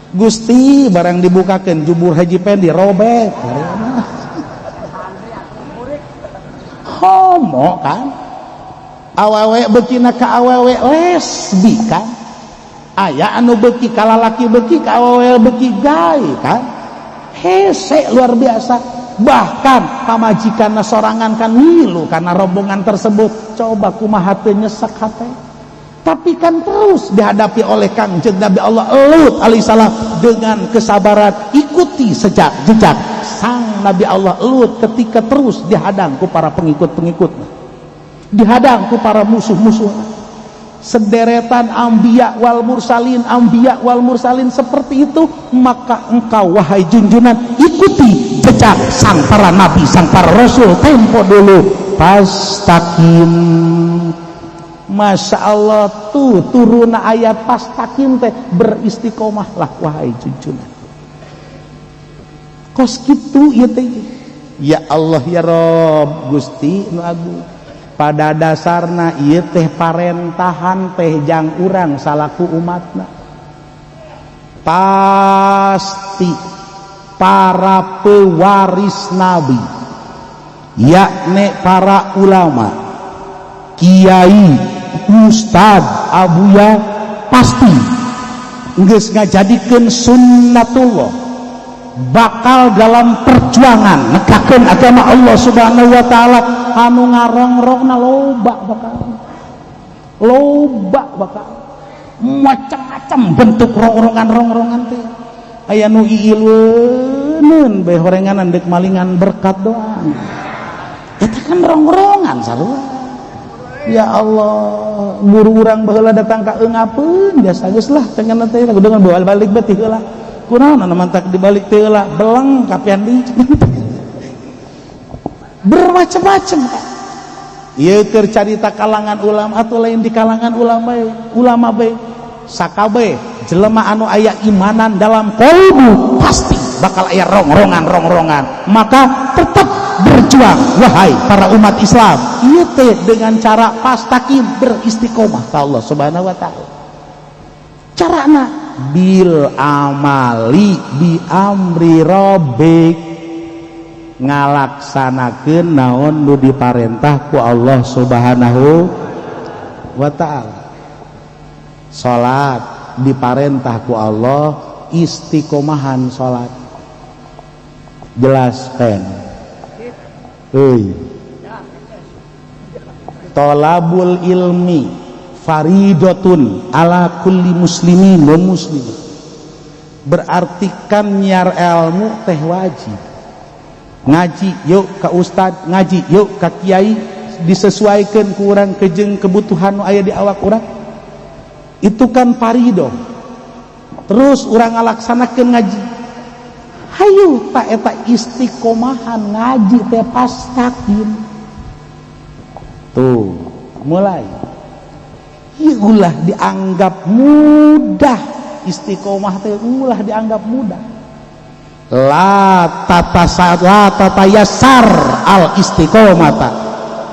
Gusti, barang dibukakan jubur Haji Pendi robek, homo kan, awewe beukina ka awewe, lesbi kan, aya anu beuki ka lalaki, beuki ka awewe, beuki gay kan, hese luar biasa. Bahkan pamajikan sorangan kan ngilu karena rombongan tersebut. Coba kumaha teu nyesek hate? Tapi kan terus dihadapi oleh Kangjeng Nabi Allah Lut alaihissalam dengan kesabaran. Ikuti sejak jejak sang Nabi Allah Lut ketika terus dihadang ku para pengikut-pengikutnya, dihadang ku para musuh-musuhnya. Sederetan anbiya wal mursalin, anbiya wal mursalin seperti itu, maka engkau wahai junjunan ikuti jejak sang para nabi, sang para rasul tempo dulu. Fastaqim. Masya Allah, tuh turun ayat fastaqim teh, beristiqomahlah wahai junjunan. Kos kitu ieu teh. Ya Allah ya Rob, Gusti nu agung. Pada dasarna ieu teh parentahan teh jang urang salaku umatna. Pasti para pewaris nabi, yakni para ulama, kiai, ustad, abuya, pasti geus ngajadikeun sunnatullah bakal dalam perjuangan negakeun agama Allah Subhanahu wa taala. Anu ngarongrongna loba, bakal loba, bakal macam-macam bentuk rongrongan-rongrongan teh. Aya nu iileuneun bae horenganan deuk malingan berkat doang, eta kan rongrongan sarua. Ya Allah, guru urang baheula datang ka eungapeun biasa geus lah cenah teh dengan bawa balik bae ti heula. Kunaon anu mantak dibalik teh heula, beleng kapian deui. Bermacam-macam. Ieu keur carita kalangan ulama atau lain di kalangan ulama, ulama bae, sakabeh jelema anu aya imanan dalam kolbu pasti bakal aya rongrongan-rongrongan. Maka tetap berjuang wahai para umat Islam, ieu teh dengan cara fastaqim, beristiqomah ka Allah Subhanahu wa taala. Carana bil amali bi amri rabbik, ngalaksanakeun naon nu diparentah ku Allah Subhanahu wa taala. Salat diparentah ku Allah, istiqomahan salat. Jelas pen euy. Tolabul ilmi faridotun ala kulli muslimin wa muslimah, berarti kan nyiar ilmu teh wajib. Ngaji yuk ke ustad, ngaji yuk ke kiai, disesuaikan ku urang kejeng kebutuhan nu aya di awak urang, itu kan farido. Terus urang ngalaksanakeun ngaji, hayu tak eta istiqomahan ngaji teh fastaqim. Tuh mulai ulah dianggap mudah istiqomah teh, ulah dianggap mudah. La tata la tatayasar al istiqomata,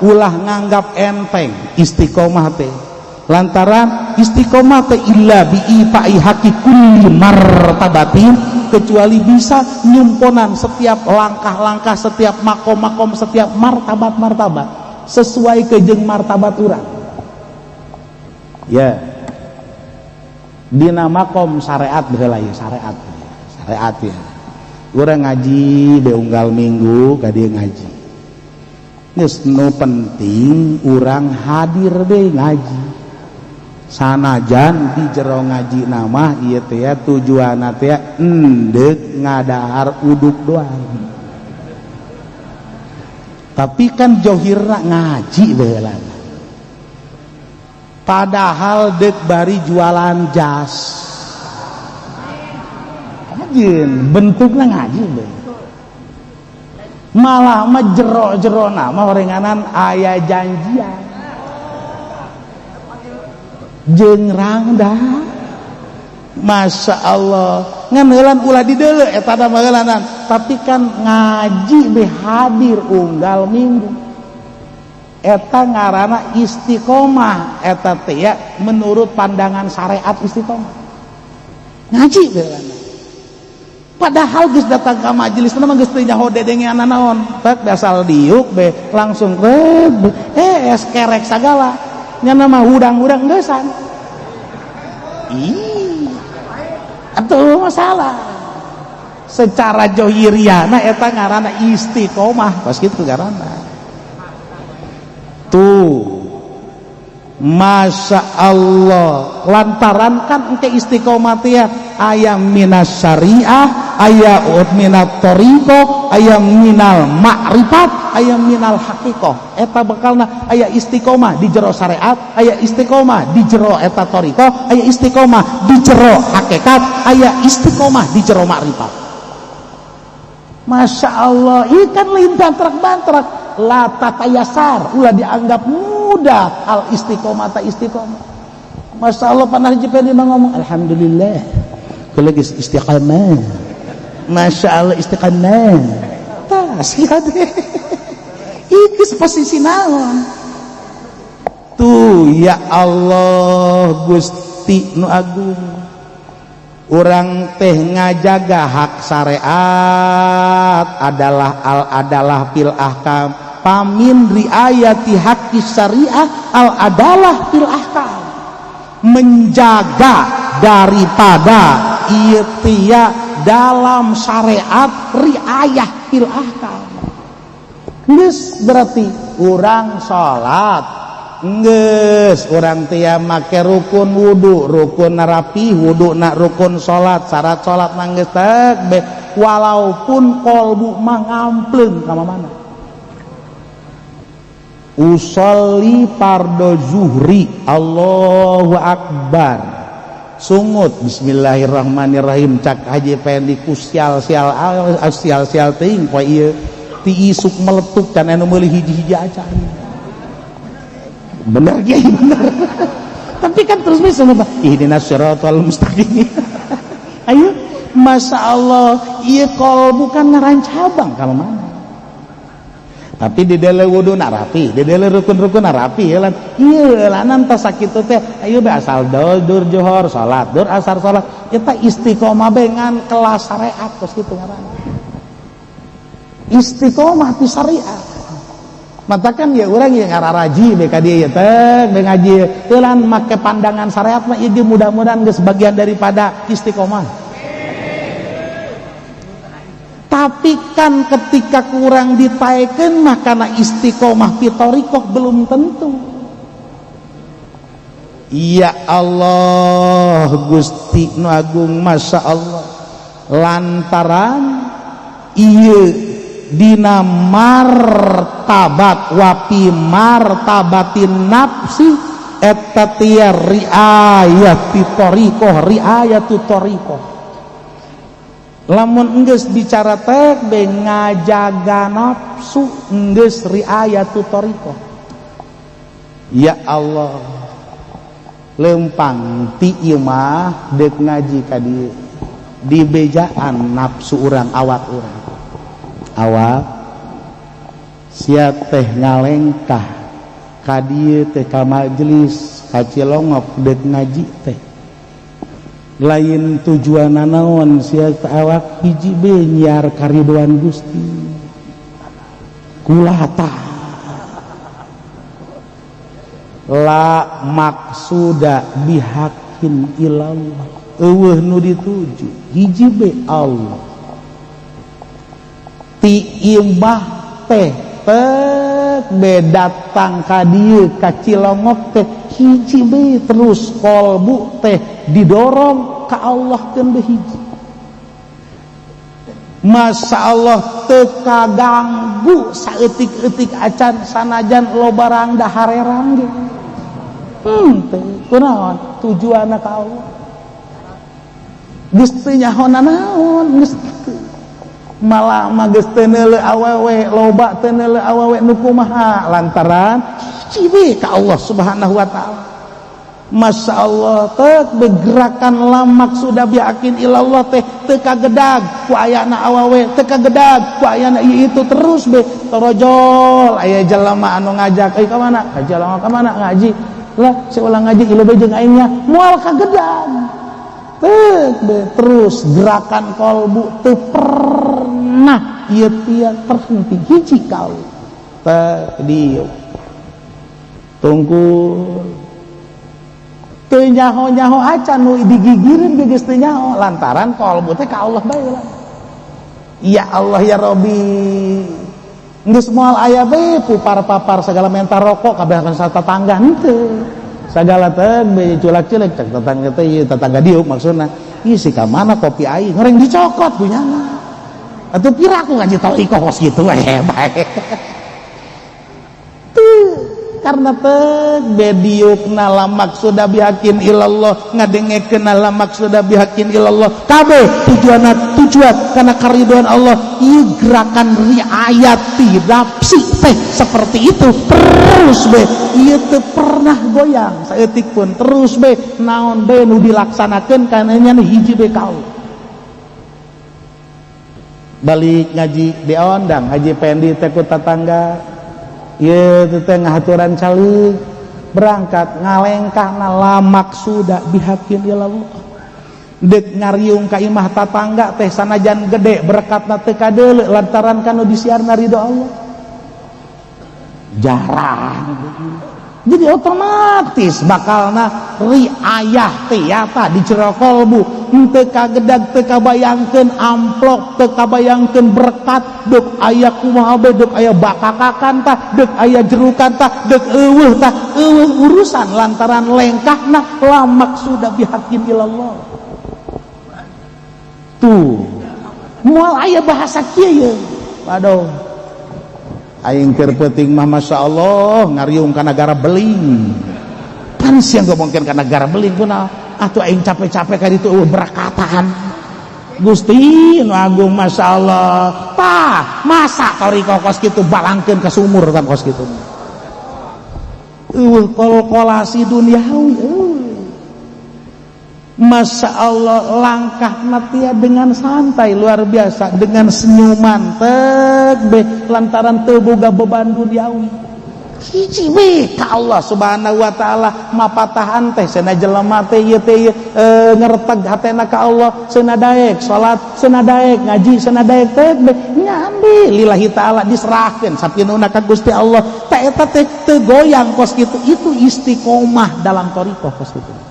ulah nganggap enteng istiqomah teh, lantaran istiqomah teh illa bi ifai haqi kulli martabatin, kecuali bisa nyumponan setiap langkah-langkah, setiap makom-makom, setiap martabat-martabat sesuai kejeng martabat urang. Ya, dina makom syariat baheula ya, syariat syariat ya, urang ngaji be unggal minggu ka dieu ngaji. Geus, nu penting urang hadir be ngaji, sanajan di jero ngaji nama ieu teh ya, tujuanna teh endek ngadahar uduk doang, tapi kan johirna ngaji baheula, padahal dek bari jualan jas. Rajin bentuknya ngaji be, malah mah jero-jero nama horenganan aya janjian jeung rangda. Masya Allah, ngan heulan ulah dideuleu eta da heulanan, tapi kan ngaji be hadir unggal minggu, eta ngaranna istiqomah. Eta teh ya menurut pandangan syariat istiqomah ngaji be, padahal geus datang ka majelis mah geus teu nyaho dedengean naon, tek asal diuk be langsung es kerek sagala nya mah hudang-hudang geusan. Ih, atuh masalah secara johiriana eta ngaranna istiqomah, pas kitu ngaranna. Tuh Masya Allah, lantaran kan engke istiqomah ya ayam minas syariah, ayam minat thoriqoh, ayam minal ma'rifat, ayam minal hakikoh. Eta bakalna aya istiqomah di jero syariat, aya istiqomah di jero eta thoriqoh, aya istiqomah di jero hakikat, aya istiqomah di jero ma'rifat. Masya Allah, ikan lain bantrak-bantrak la tatayasar, ulah dianggap mudah al istiqomah ta istiqomah. Masya Allah, pernah Haji ngomong alhamdulillah kalau geus istiqomah. Masya Allah istiqomah. Tah sia deh. Ieu posisi naon? Tuh ya Allah Gusti nu agung. Urang teh ngajaga hak syariat adalah al adalah fil ahkam, pamin riayati haqqi syariah al adalah fil ahkam, menjaga daripada ieu tia dalam syariat riayah fil ahkam. Geus berarti urang salat geus urang tia make rukun wudu, rukun rapi wudu na rukun salat, syarat salat mah geus be, walaupun kolbu mah ngampleung ka mana. Usolli fardo zuhri, Allahu akbar, sungut bismillahirrahmanirrahim, cak Haji Pendi ku sial sial sial sial teuing poe ieu ti isuk meletup can anu meuli hiji-hiji acan. Bener kiai bener. Tapi kan terus bisa lupa ihdinas siratal mustaqim. Ayo Masya Allah, ieu kolbu kan ngarancabang ka mana. Tapi di dele wudu na rapi, di dele rukun-rukun na rapi ya lan. Ieu lanan tos sakitu teh, ayo be asal dol dur johor salat, dur asar salat. Eta istiqomah be ngan kelas syariat tos kitu ngaranna. Istiqomah fi syariat. Matakan ya urang yang ngararaji be ka dieu ya teh be ngaji teu lan make pandangan syariat mah ieu mudah-mudahan geus bagian daripada istiqomah. Tapi kan ketika kurang ditaekeun mah karena istiqomah fi thoriqoh belum tentu. Ya Allah Gusti nu agung, Masya Allah, lantaran ieu dina martabat wapi martabatin nafsi eta tia riayat fi thoriqoh, riayatu thoriqoh. Lamun enggeus bicara teh be ngajaga nafsu enggeus riayatu thoriqoh. Ya Allah, lempang ti ieu mah deuk ngaji ka dieu dibejaan nafsu urang, awak urang, awak sia teh ngalengkah ka dieu teh ka majelis ka Cilongok deuk ngaji teh lain tujuan naon sia teh awak hiji be nyiar karidoan Gusti kulata la maksuda bihakin ilallah, eueuh nu dituju hiji be Allah. Ti imah teh tek be datang ka dieu ka Cilongok teh hiji be terus kolbu teh didorong ka Allah keun be hiji. Masya Allah teu kaganggu saeutik-eutik acan sanajan loba rangda harerang ge. Teu kunaon tujuanna ka Allah. Geus teu nyaho nanaon geus malah mah geus teu neuleuh awewe loba teu neuleuh awewe nu kumaha lantaran hiji we ka Allah Subhanahu wa taala. Masya Allah teh bergerakan lamak sudah biakin ilallah teh teu kagedag ku ayana awewe teu kagedag ku ayana ieu itu terus be torojol aya jelema anu ngajak euy ka mana ka jelema ka mana ngaji lah si ulang ngaji ieu be jeung aingnya moal kagedag teh be terus gerakan kolbu teu pernah ieu tia terhenti hiji kau teh dieu tunggu teu nyaho-nyaho acan nu digigireun ge geus teu nyaho lantaran kolbu teh ka Allah bae lah. Ya Allah ya Rabbi geus moal aya bae pupar-papar segala menta rokok kabeh kan tetangga henteu. Sagala teh culak-culek cek tetangga teh ieu tetangga diuk maksudna. Ih si ka mana kopi aing ngoreng dicokot punyana. Atuh pira aku ngaji thoriqoh kos kitu bae. Tuh karena teh bediukna la maksuda bihakin ilallah ngadengekeun la maksuda bihakin ilallah kabeh tujuanna tujuan kana karidhoan Allah. Ieu gerakan riayati nafsi teh seperti itu terus be ieu teu pernah goyang saeutik pun terus be naon be nu dilaksanakeun kana nya hiji be ka Allah. Balik ngaji diondang Haji Pendi teh ku tetangga ieu teh ngahaturan calik berangkat ngalengkahna la maksuda bihakin ilallah dek ngariung ka imah tatangga teh sanajan gede berkatna teu kadeuleu lantaran kanu disiarna ridho Allah jarang. Jadi otomatis bakalna riayah tiata di jero kolbu teu kagedag teu kabayangkeun amplop teu kabayangkeun berkat deuk aya kumaha bae deuk aya bakakakan tah deuk aya jerukan tah deuk eueuh tah eueuh urusan lantaran lengkahna la maksuda bihaqqin ilallah. Tuh moal aya bahasa kieu ye. Waduh aing keur peuting mah masyaallah ngariung ka nagara beling pan sia ngomongkeun ka nagara beling kunaon atuh aing capek-capek ka ditu eueuh berkatan Gusti nu agung masyaallah tah masa thoriqoh kos kitu balangkeun ka sumur tah kos kitu eueuh kol-kolasi duniawi eueuh. Masya Allah langkah natia dengan santai luar biasa dengan senyuman tek be lantaran teu boga beban duniawi hiji be ka Allah Subhanahu wa taala mapatahan teh cenah jelema teh ieu teh ngereteg hatena ka Allah cenah daek salat cenah daek ngaji cenah daek teh be nyambi lillahi taala diserahkeun sapinuna ka Gusti Allah teh eta teh teu goyang kos kitu itu istiqomah dalam thoriqoh kos kitu.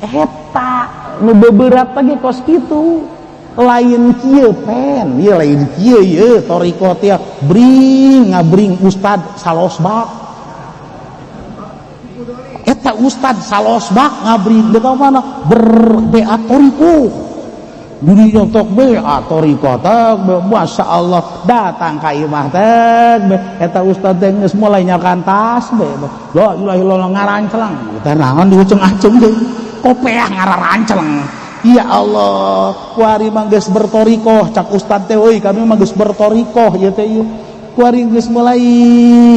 Eta nu beberat lagi kos kitu lain kieu pen ieu lain kieu ieu thoriqoh teh bring ngabring ustad salosbak eta ustad salosbak ngabring deuk mana berbea thoriqoh dunia tok bea thoriqoh tek masya Allah datang ka imah tek eta ustad teh geus mulai nyakan tas be la ilaha illallah ngarancelang teh naon diuceng-aceng deui kopeah ngararanceleng ya Allah kuari mah geus berthoriqoh cak ustad teh euy kami mah geus berthoriqoh ieu teh ieu kuari geus mulai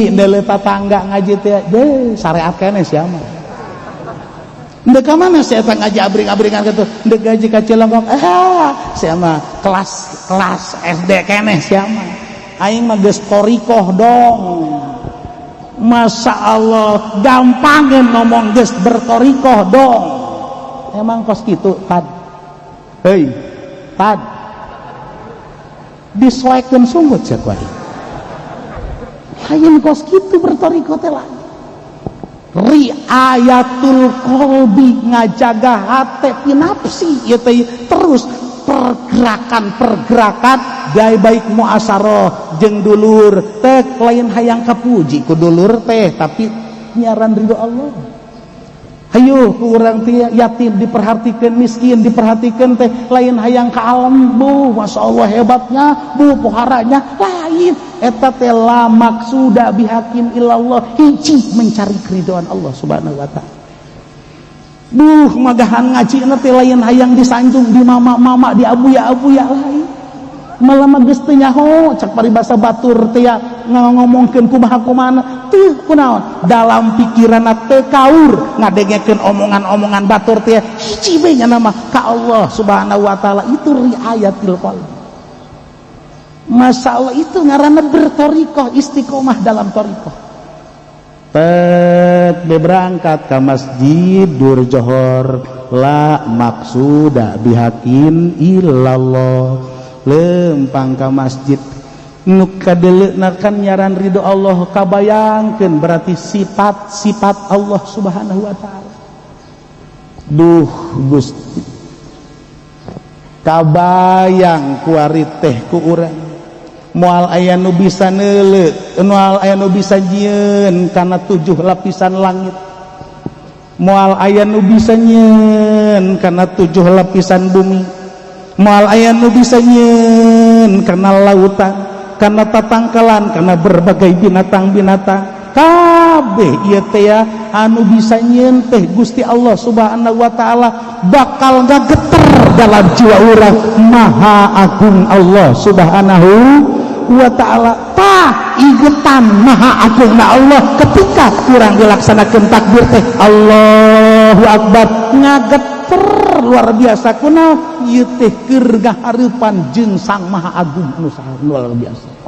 ndele tatangga ngaji teh de syariat keneh sia mah ndek ka mana sia eta ngaji abring-abringan kitu ndek ngaji ka Cilongok sia mah kelas kelas SD keneh sia mah aing mah geus thoriqoh dong. Masya Allah gampangeun ngomong geus berthoriqoh dong. Emang kos kitu tad hei tad disoekeun sungguh cek wae lain kos kitu berthoriqoh teh lain riayatul qalbi ngajaga hate pinapsi ieu teh terus pergerakan-pergerakan gae baik muasaroh jeung dulur teh lain hayang kapuji ku dulur teh tapi nyaran ridho Allah. Hayu ku urang teh yatim diperhatikan miskin diperhatikan teh lain hayang ka alam bu masya Allah hebatnya bu poharanya lain eta teh la maksuda bihakin illallah hiji mencari keridhaan Allah Subhanahu wa taala. Duh magahan ngaji teh lain hayang disanjung di mama-mama di abuya-abuya lain malah mah geus teu nyaho cak paribasa batur teh ngomongkeun kumaha kumana teu kunaon dalam pikiranna teu kaur ngadengekeun omongan-omongan batur teh hiji we nya nama ka Allah Subhanahu wa taala itu riayatil qalb. Masya Allah itu ngaranna berthoriqoh istiqomah dalam thoriqoh. Tet berangkat ke masjid dur johor la maksuda bihakin illallah lempang ka masjid nu kadeleuna kan nyaran ridho Allah kabayangkeun berarti sifat-sifat Allah Subhanahu wa taala. Duh Gusti kabayang kuari teh ku urang Moal aya nu bisa neuleu, moal aya nu bisa nyieun kana 7 lapisan langit. Moal aya nu bisa nyieun kana 7 lapisan bumi. Moal aya nu bisa nyieun kana lautan, kana tatangkalan, kana berbagai binatang-binatang. Kabeh ieu teh ya anu bisa nyieun teh Gusti Allah Subhanahu wa taala, bakal ngageter dalam jiwa urang Maha Agung Allah Subhanahu wa taala. Tah igetan Maha Agung na Allah ketika kurang dilaksanakan takbir teh Allahu Akbar, ngageter luar biasa. Kunaon ieu teh keur ngahareupan jeung Sang Maha Agung anu luar biasa,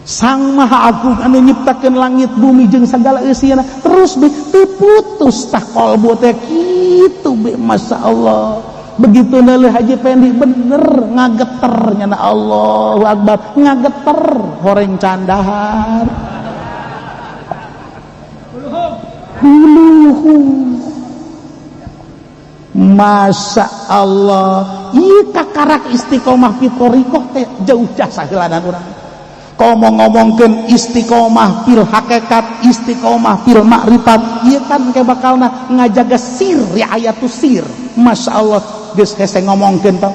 Sang Maha Agung anu nyiptakeun langit bumi jeung sagala eusina. Terus be teu putus tah kolbu teh kitu be. Masya Allah, begitu neuleuh Haji Pendi bener ngageter nyana Allahu Akbar, ngageter horeng candahar huluhu. Masya Allah, ieu kakarak istiqomah fi thariqah teh jauh jasa heulanan urang. Komo ngomongkeun istiqomah fil hakikat, istiqomah fil makrifat, ieu kan ke bakalna ngajaga sir, riayatus sir. Masya Allah, geus hese ngomongkeun tah.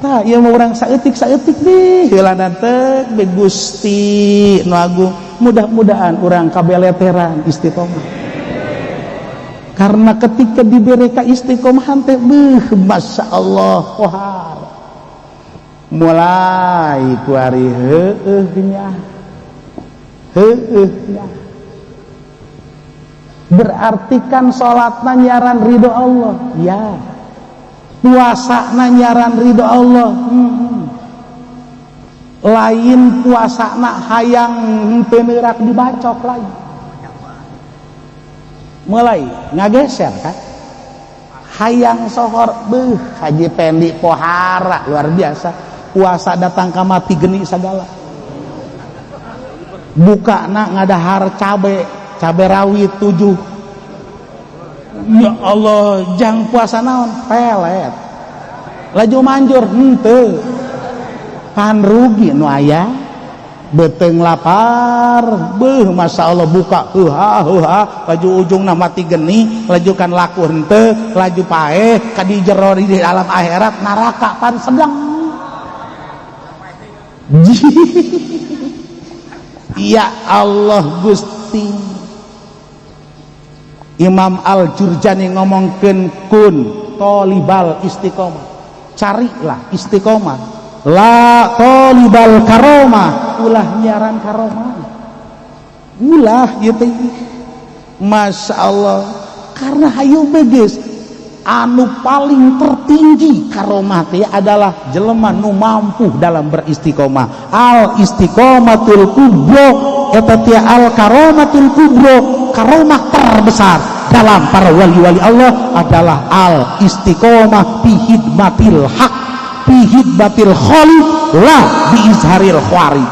Tah ieu mah urang saeutik-saeutik deh heulanan teh be Gusti nu agung. Mudah-mudahan urang kabeleteran istiqomah. Karena ketika diberi ka istiqomahan teh beuh Masya Allah kohar. Mulai kuari heueuh nya. Heueuh nya. Berarti kan salatna nyaran ridho Allah. Ya. Puasana nyaran ridho Allah. Lain puasana hayang henteu neurak dibacok lain. Mulai ngageser kan. Hayang sohor beuh Haji Pendi pohara luar biasa. Puasa datang ka mati geni sagala. Bukana ngadahar cabe, cabe rawit 7. Ya Allah, jang puasa naon? Pelet. Laju manjur henteu. Pan rugi nu aya. Beuteung lapar, beuh Masya Allah buka heuha heuha, laju ujungna mati geni, laju kan laku henteu, laju paeh ka di jero di alam akhirat neraka pan sedang. Ya Allah Gusti. Imam Al-Jurjani ngomongkeun kun tolibal istiqomah, carilah istiqomah. La tolibal karomah, ulah nyaran karomah, ulah ieu teh. Masya Allah, karena hayu beges anu paling tertinggi karomah teh adalah jelema nu mampu dalam beristiqomah. Al istiqomatul kubro eta teh al karomatul kubro, karomah terbesar dalam para wali-wali Allah adalah al istiqomah fi hidmatil haq, fi hidmatil khaliq, la bi izharil khawari.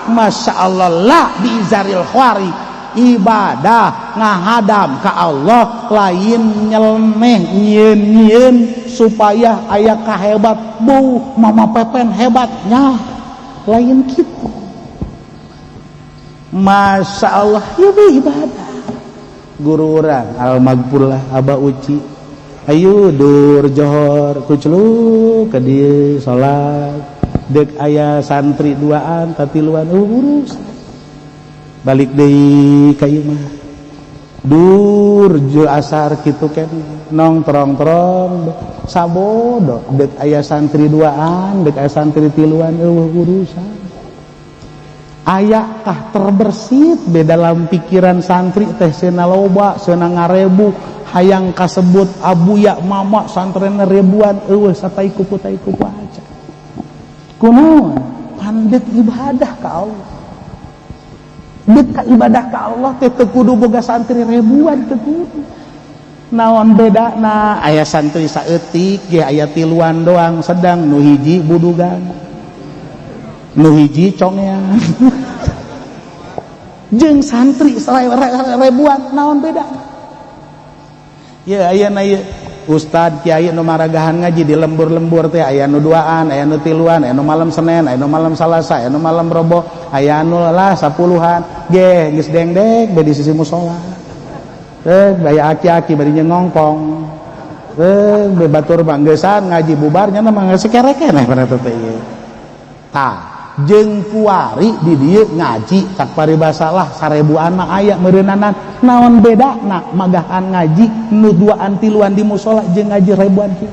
Masya Allah, la bi izharil khawari, ibadah ngahadam ka Allah lain nyeleneh nyieun-nyieun supaya aya kahebat, bu mama Pepen hebatnya, lain kitu. Masya Allah, ya ibadah. Guru urang al-maghfurlah Abah Uci, ayo dur johor kucluk ke dieu salat, dek aya santri duaan tatiluan urus balik deui ka ieu mah dur ju asar kitu keneh nongtrong-trong sabodo, dek aya santri duaan dek aya santri tiluan eueuh urusan. Ayakah terbersit be dalam pikiran santri teh sena loba sena ngarebu hayang kasebut abuya mama santrena ribuan eueuh satai kupu tai kupu aja. Kunaon pandek ibadah ka Allah, dek ka ibadah ka Allah teh teu kudu boga santri ribuan, teu kudu. Naon bedana aya santri saeutik ge aya tiluan doang sedang nu hiji budugan nu hiji congean jeung santri ribuan naon beda? Ya aya na ieu Ustad, kiai nu maragahan ngaji di lembur-lembur teh aya nu duaan, aya nu tiluan, aya nu malam Senin, aya nu malam Salasa, aya nu malam Robo, aya nu lah sapuluhan ge geus dengdek be di sisi musola. Eh, aya aki-aki bari ngongkong. Eh, be batur banggesan ngaji bubarnya mah geus kerekeh pada teh ieu. Tah, jeung kuari di dieu ngaji tak paribasa lah sarebuan mah aya meureunana. Naon bedana magahan ngaji nu duaan tiluan di musola jeung ngaji ribuan kieu?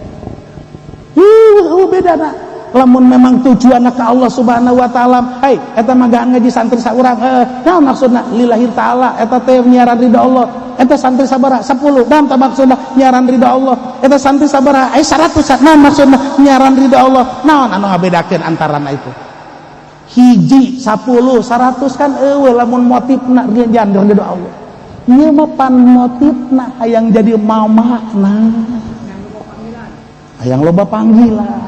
Bedana lamun memang tujuanna ka Allah Subhanahu wa taala. Hei, eta magahan ngaji santri saurang, naon maksudna? Lillahi taala, eta teh nyiaran ridha Allah. Eta santri sabaraha? 10. Naon tah maksudna? Nyiaran ridha Allah. Eta santri sabaraha? 100. Naon maksudna? Nyiaran ridha Allah. Naon anu ngabedakeun antarana itu? Hiji, 10, 100 kan eueuh lamun motifna jangan ridho Allah. Ieu mah pan motifna hayang jadi mamana, hayang loba panggilan.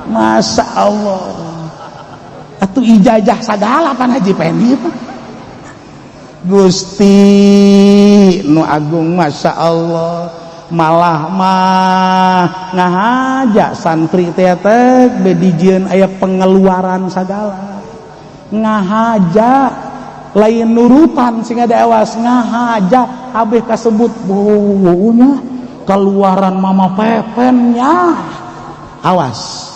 Masya Allah, atuh ijazah sagala pan Haji Pendi. Gusti nu agung, Masya Allah, malah mah ngahaja santri teh teh be dijieun aya pengeluaran sagala. Ngahaja lain nurutan sing ada, awas, ngahaja kabeh kasebut bunya keluaran mama pepennya. Awas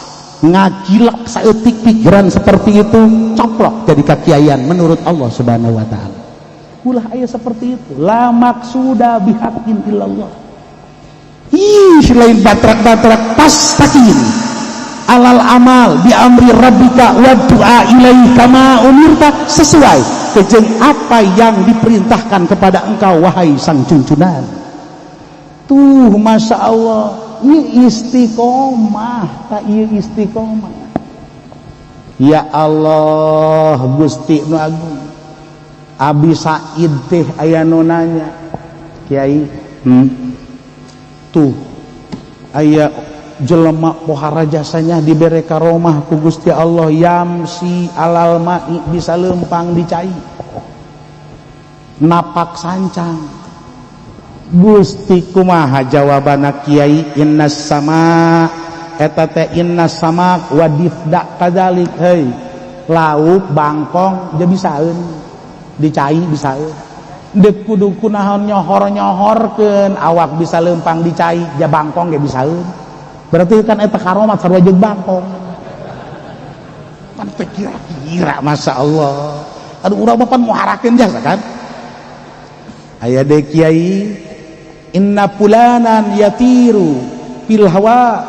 ngagilak saeutik pikiran seperti itu, coplok jadi kakiaian menurut Allah Subhanahu wa taala. Ulah aya seperti itu. La maksuda bihaqqin illallah. Ih, lain batrak-batrak, fastaqim alal amal bi amri rabbika wa du'a ilaihi kama umirta, sesuai kejeng apa yang diperintahkan kepada engkau, wahai sang cuncunan. Tuh, Masya Allah, ini istiqomah tak? Iya, istiqomah. Ya Allah, Gusti nu agung. Abi Said teh aya nu nanya, "Kiai, Tuh aya jelema pohara jasanya, dibere karomah ku Gusti Allah, yamsi alal ma'i, bisa lempang di cai, napak sancang." Gusti, kumaha jawabanna, Kiai? Innas sama eta teh, innas samak wa difda kadzalik. Hei, lauk bangkong je bisaeun di cai, bisaeun. Dek kudu kunaon nyohor-nyohorkeun awak bisa lempang di cai, ja bangkong ge bisaeun. Berarti kan eta karomat sarua jeung bangkong kan. Teh kira-kira, Masya Allah, aduh, urang mah pan muharakeun jasa kan. Aya deui, Kiai, inna fulanan yatiru fil hawa,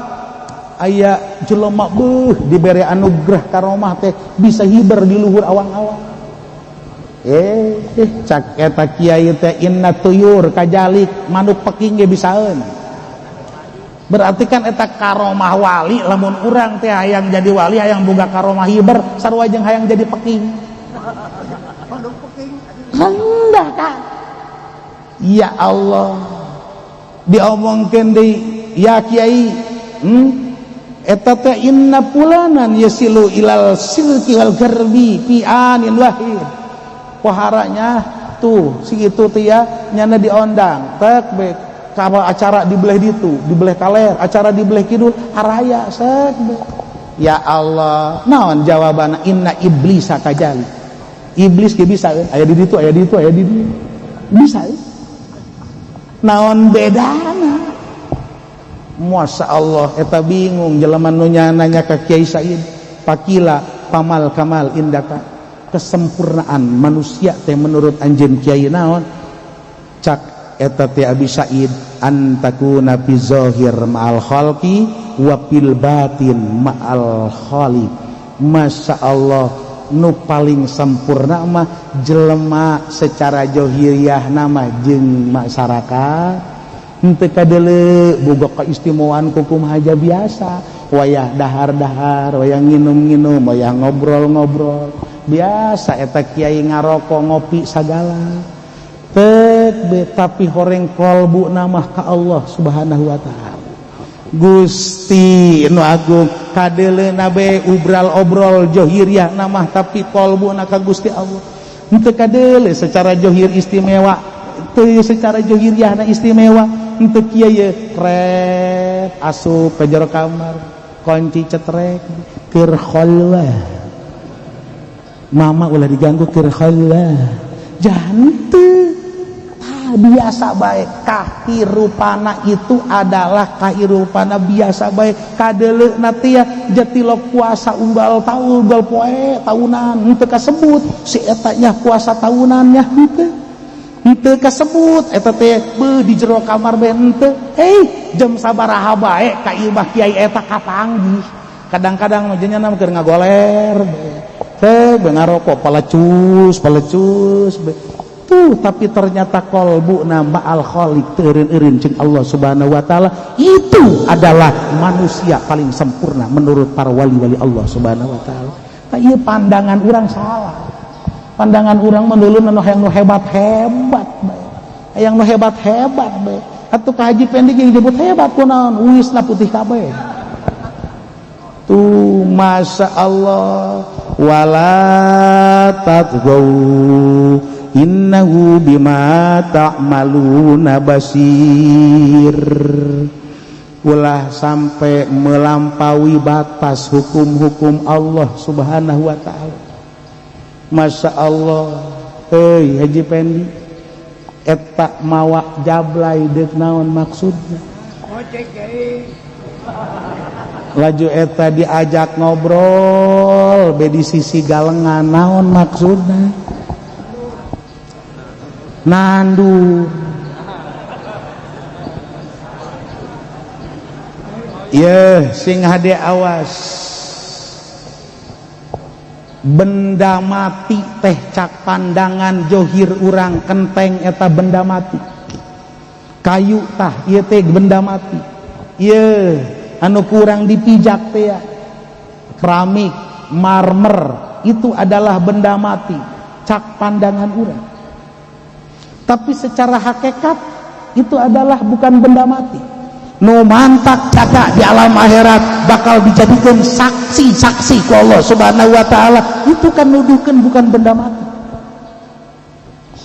aya jelema beuh dibere anugerah karomah teh bisa hiber di luhur awang-awang. Eh, cak eta kiai teh, inna tuyur kajalik, manuk peking ge bisaeun. Berarti kan eta karomah wali. Lamun urang teh hayang jadi wali, hayang boga karomah hiber, sarua jeung hayang jadi peking. Rendah kan? Ya Allah, diomongkeun deui, ya Kiai, Eta teh inna fulanan yasilu ilal silki wal garbi fi anin wahid, poharanya tuh si itu teh ya, nyana diondang tek be kalau acara di beleh ditu, di beleh kaler, acara di beleh kidul, araya sek be. Ya Allah, naon jawaban? Inna iblisa kajali, iblis ge bisa aya di ditu, aya di ditu, aya di ditu, bisa. Naon bedana? Masya Allah, eta bingung jelema nu nanya ka Kiai Said. Pakila pamal kamal indaka, kesempurnaan manusia teh menurut anjeun Kiai naon? Cak eta teh Abi Said, antakuna fi zahir ma'al khalqi wa fil batin ma'al khaliq. Masya Allah, nu paling sempurna mah jelema secara johiriah nama jeung masyarakat, henteu kadeuleu boga keistimewaan kukumaha, biasa wayah dahar-dahar, wayah nginum-nginum, wayah ngobrol-ngobrol biasa. Eta kiai ngarokok, ngopi sagala tek be, tapi horeng kolbu nama ka Allah Subhanahu wa taala. Gusti nu agung, kadeleuna be ubral obrol johiriah nama, tapi kolbu na ka Gusti Allah. Henteu kadeule secara johir istimewa. Teu secara johiriahna istimewa henteu kieu ye kret asup ka jero kamar kunci cetrek keur khalwah. Mama ulah diganggu keur khalwah. Jangan biasa baik kahirupana itu adalah kahirupana biasa baik kadeleuk na teh jatilok puasa unggal tahun unggal poe tahunan henteu kasebut si eta nya puasa tahunannya henteu henteu kasebut eta teh beuh di jero kamar bae henteu jam sabaraha bae ka imah kiai eta kapanggih kadang-kadang mah nya keur ngagoler teh ngarokok palecus palecus tuh tapi ternyata kolbu nama al khaliq teureun-eureun jeung Allah Subhanahu wa taala itu adalah manusia paling sempurna menurut para wali-wali Allah Subhanahu wa taala. Tah ieu pandangan urang salah. Pandangan urang mah dulu anu hayang nu hebat-hebat bae. Hayang nu hebat-hebat bae. Atuh ka Haji Pendi jeung disebut hebat kunaon uisna putih kabeh. Tuh masya Allah wala tatghaw innahu bima ta'maluna basir. Ulah sampai melampaui batas hukum-hukum Allah Subhanahu wa taala. Masya Allah, hei Haji Pendi, eta mawa jablay deuk naon maksudna? Laju eta diajak ngobrol be di sisi galengan naon maksudna? Nandur. Yeuh sing hade awas. Benda mati teh cak pandangan johir urang kenteng eta benda mati. Kayu tah ieu teh benda mati. Yeuh anu kurang dipijak teh ya. Keramik, marmer itu adalah benda mati cak pandangan urang. Tapi secara hakikat itu adalah bukan benda mati. Nu mantak jaga di alam akhirat bakal dijadikan saksi-saksi ku Allah Subhanahu wa taala. Itu kan nuduhkeun bukan benda mati.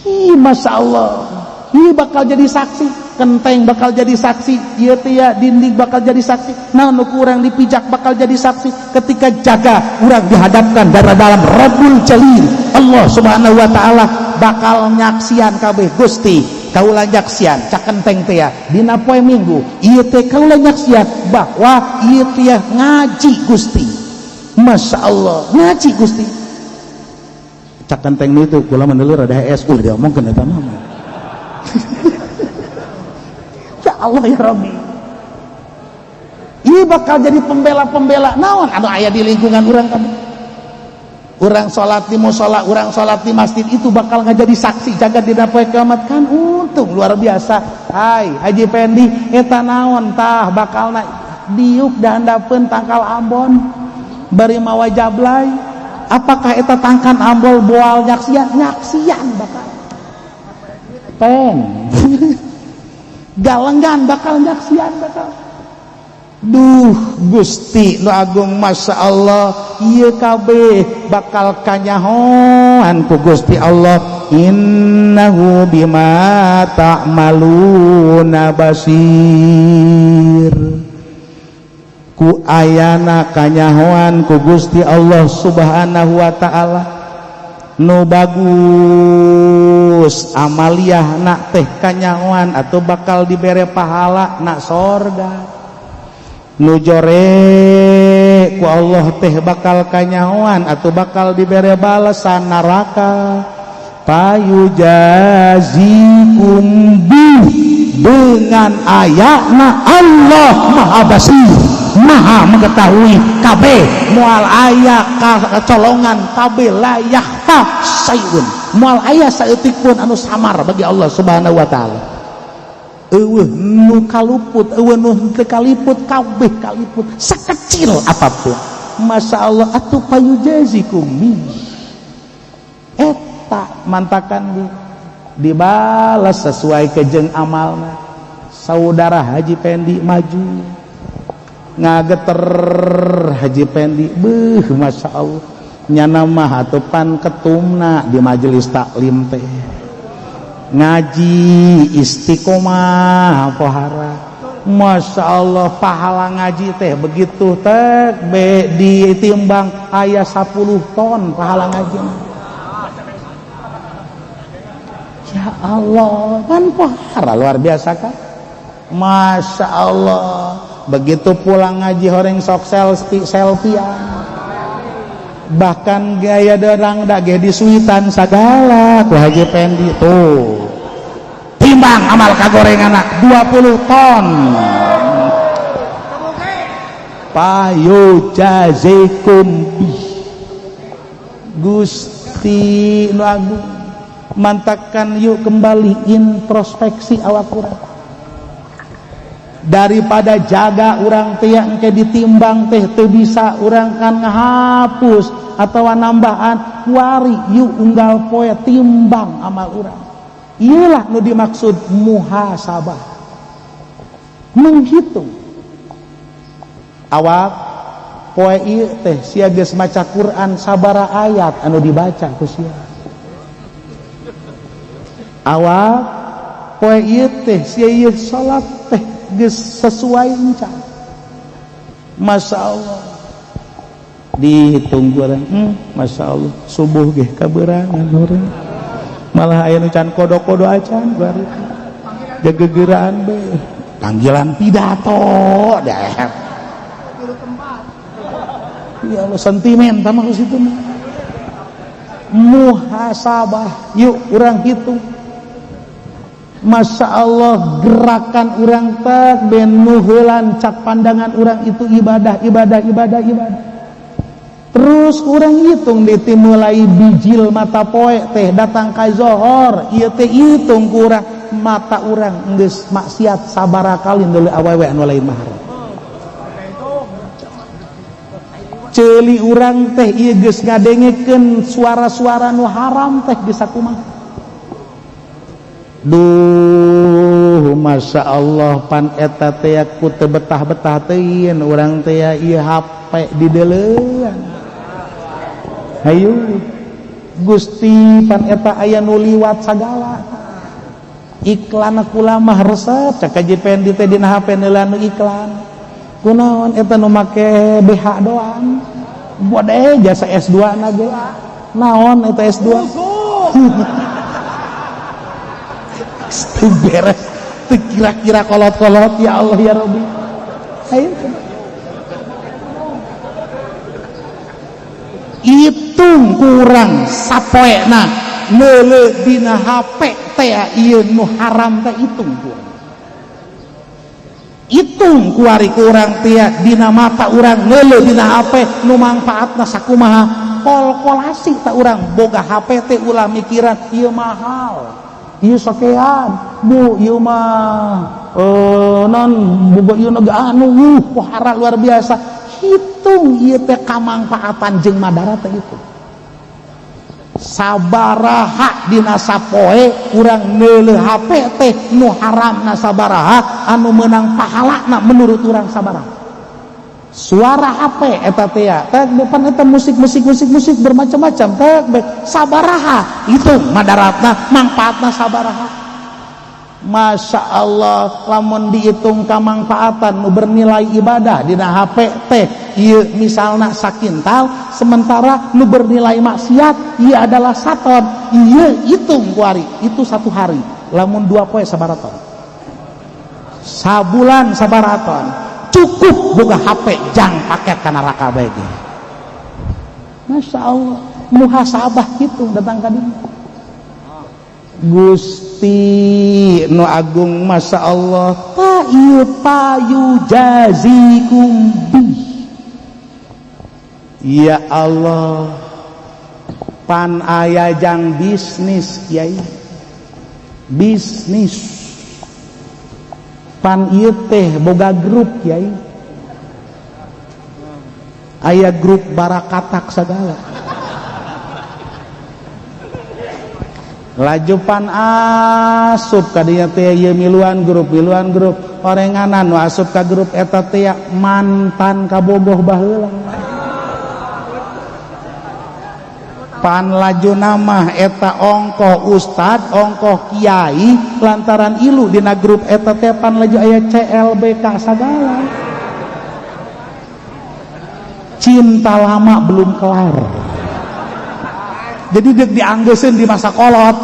Hi masya Allah. Hi bakal jadi saksi, kenteng bakal jadi saksi, ieu teh ya dinding bakal jadi saksi. Nah nu kurang dipijak bakal jadi saksi ketika jaga urang dihadapkan dari dalam Rabbul Jalil Allah Subhanahu wa taala bakal nyaksian kabeh Gusti kaula nyaksian cak kenteng teh ya dina poe Minggu ieu teh kaula nyaksian bahwa ieu teh ngaji Gusti. Masya Allah ngaji Gusti. Cak kenteng itu kula menelur ada HS ulah diomongkeun eta mah. Ya Allah ya Rabbi. Ieu bakal jadi pembela-pembela naon anu aya di lingkungan urang kabeh. Urang salat di musala, urang salat di masjid itu bakal ngajadi saksi jaga dina poe kiamat kan untung luar biasa. Hai Haji Pendi eta naon tah bakalna diuk dahandapeun tangkal ambon bari mawa jablay. Apakah eta tangkan ambol boal nyaksian? Nyaksian bakal. Pen. Galenggan bakal nyaksian bakal. Duh Gusti nu agung masya Allah ieu kabeh bakal kanyahoan ku Gusti Allah innahu bima ta'maluna basir. Ku ayana kanyahoan ku Gusti Allah Subhanahu wa taala nu bagus amaliah nak teh kanyahoan atau bakal dibere pahala nak sorga. Nu jore ku Allah teh bakal kanyahoan atau bakal dibere balasan neraka. Payujazikum bi dengan ayatna Allah Maha Basir, Maha mengetahui kabeh moal aya kecolongan kabeh layak ta sayun moal aya saeutik pun anu samar bagi Allah Subhanahu wa taala. Eueuh nu kaluput, eueuh nu henteu kaliput, kabeh kaliput sekecil apapun. Masya Allah atuh payujazikum bi eta mantakan dibalas sesuai kejeng amalna. Saudara Haji Pendi maju ngageter Haji Pendi beuh Masya Allah nyana mah atuh pan ketumna di majelis taklim teh. Ngaji istiqomah pohara. Masya Allah pahala ngaji teh begitu teh be ditimbang aya 10 ton pahala ngaji. Ya Allah, kan pohara luar biasa kan? Masya Allah, begitu pulang ngaji horeng sok selfie-selfiean. Bahkan gaya derang dage disuitan sagala ku Haji Pendi tuh. Timbang amal kagorengan 20 ton. Payu jazikum bih. Gusti nu agung, mantakan yuk kembali introspeksi awak urang. Daripada jaga urang teh engke ditimbang teh teu bisa urang kan ngahapus atau nambahan kuari yuk unggal poe timbang amal urang. Iyalah nu dimaksud muhasabah, menghitung awak poe ieu teh sia geus maca Quran sabaraha ayat anu dibaca ku sia. Awak poe ieu teh sia ieu salat teh geus sesuai encan. Masya Allah dihitung urang, Masya Allah subuh ge kaberangan urang. Malah aya nu can kodo-kodo acan bari jagegeraan be panggilan pidato deh. Ya Allah sentimen tah mah situ mah. Muhasabah yuk urang hitung. Masya Allah gerakan urang teh ben nu heulan cak pandangan urang itu ibadah ibadah ibadah ibadah. Terus urang hitung ditimulai bijil mata poe teh datang ka zohor ieu teh hitung ku urang mata urang geus maksiat sabaraha kali deuleu awewe anu lain mahram. Ceuli urang teh ieu geus ngadengekeun suara-suara nu haram teh geus sakumaha. Duh Masya Allah pan eta teh ku teu betah-betah teuing urang teh ieu HP dideuleuan. Hayu Gusti pan eta aya nu liwat sagala. Iklan kula mah resep cak Haji Pendi teh dina HP neulan nu iklan. Kunaon eta nu make BH doang. Bode jasa S2 na ge. Naon eta S2? Beres teu kira-kira kolot-kolot ya Allah ya Rabbi. Ayo coba hitung kurang sapoena neuleuh dina HP teh ieu nu haram teh hitung kurang. Hitung kuari kurang teh dina mata urang neuleuh dina HP nu mangfaatna sakumaha kol-kolasi tah urang boga HP teh ulah mikiran ieu mahal. Ieu sokean bu ieu mah non boga ieu anu pohara luar biasa. Hitung ieu teh kamangfaatan jeung madarat teh itu. Sabaraha dina sapoe urang neuleuh HP teh nu haramna sabaraha anu meunang pahalana menurut urang sabaraha. Suara HP eta teh ya teh depan eta musik musik musik musik bermacam-macam teh sabaraha hitung madaratna mangfaatna sabaraha. Masya Allah lamun dihitung kamangfaatan nu bernilai ibadah dina HP teh ieu misalna sakintal sementara nu bernilai maksiat ieu adalah saton ieu hitung kuari itu satu hari lamun dua poe sabaraton sabulan sabaraton cukup boga HP jang paket ka neraka bae ge. Masya Allah muhasabah hitung datang ka dieu. Gusti nu agung Masya Allah ta ieu payu jazikum bih. Ya Allah pan aya jang bisnis kiai bisnis pan ieu teh boga grup kiai aya grup barakatak sagala. Laju pan asup ka dinya teh ieu miluan grup orenganan nu asup ka grup eta teh mantan kabogoh baheula. Pan laju nama eta ongkoh ustad ongkoh kiai lantaran ilu dina grup eta teh pan laju aya CLBK sagala. Cinta lama belum kelar. Jadi dek dianggeseun di masa kolot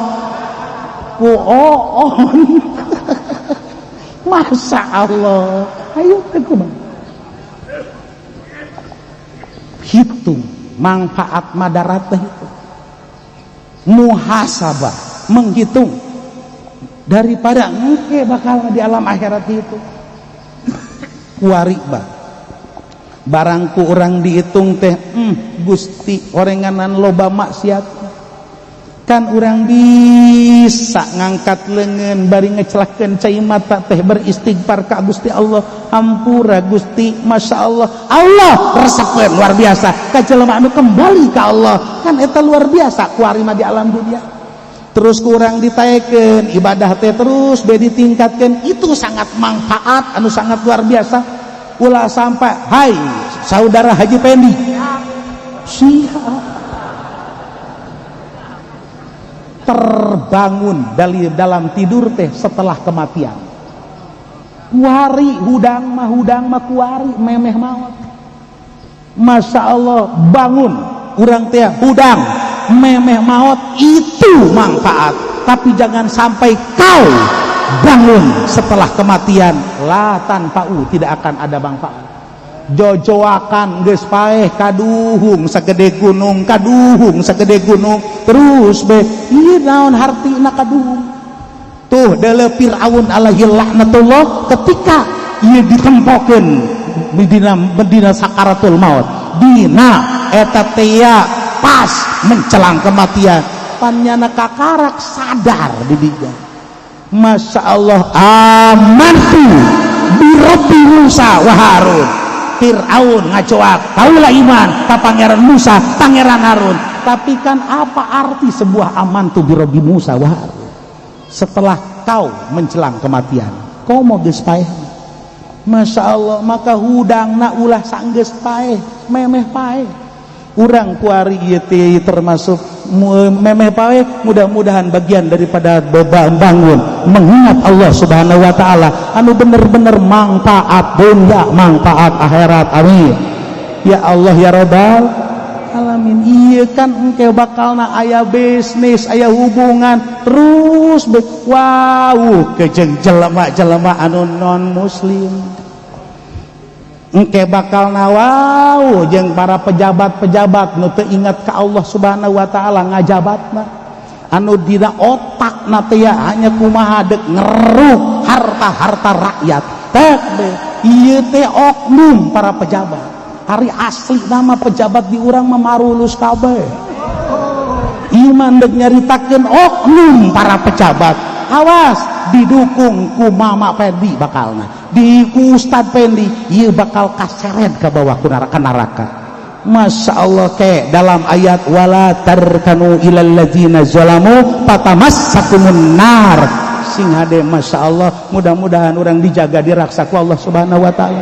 ku oon. Masya Allah. Ayo kumaha? Hitung manfaat madarat teh itu. Muhasabah, menghitung daripada engke bakal di alam akhirat itu. Kuari bah. Barangku orang dihitung teh, Gusti orenganan loba maksiat. Kan orang bisa ngangkat lengan bari ngecelakeun cai mata teh beristighfar ka Gusti Allah, hampura Gusti, Masya Allah. Allah resepeun luar biasa ka jelema anu kembali ka Allah, kan eta luar biasa kuari mah di alam dunia. Terus kurang ditaekeun ibadah teh terus be ditingkatkeun, itu sangat manfaat anu sangat luar biasa. Ulah sampai hai saudara Haji Pendi siap terbangun dari dalam tidur teh setelah kematian. Kuari hudang mah kuari memeh maot. Masya Allah, bangun urang teh hudang memeh maot itu manfaat. Tapi jangan sampai kau bangun setelah kematian la tanfa'u, tidak akan ada manfaat. Jojoakan geus paeh kaduhung sagede gunung, kaduhung sagede gunung terus be ieu naon hartina kaduhung. Tuh deuleu Firaun alaihi laknatullah ketika ieu ditempokeun dina sakaratul maut, dina eta teh pas mencelang kematian, panyana kakarak sadar di dinya. Masya Allah, amantu bi Rabbi Musa wa Harun. Fir'aun ngacoak, kaulah iman ka pangeran Musa, pangeran Harun. Tapi kan apa arti sebuah amantu bi Rabbi Musa wa Harun? Setelah kau menjelang kematian, kau mau geus paeh. Masya Allah, maka hudangna ulah sanggeus paeh, memeh paeh. Urang kuari ieu teh termasuk memeh paeh, mudah-mudahan bagian daripada bangun mengingat Allah Subhanahu wa taala anu bener-bener manfaat dunia, manfaat akhirat. Amin. Ya Allah ya Rabbal alamin. Ieu kan engke bakalna aya bisnis, aya hubungan terus wow kejeng jelema-jelema anu non muslim. Engke bakal nawau jeung para pejabat-pejabat nu teu ingat ka Allah Subhanahu wa taala ngajabatna anu dina otakna teh hanya kumaha deuk ngeruk harta-harta rakyat. Teh ieu teh oknum para pejabat. Hari asli nama pejabat di urang mah marulus kabeh. Iman deuk nyaritakeun oknum para pejabat. Awas didukung ku Mama Pendi bakalna, di ku Ustad Pendi ieu bakal kaseret ke bawah ku neraka neraka. Masya Allah, ke dalam ayat wala tarkanu ilal ladzina zalamu fatamassakumun nar. Sing hade Masya Allah, mudah-mudahan orang dijaga diraksa ku Allah Subhanahu wa taala.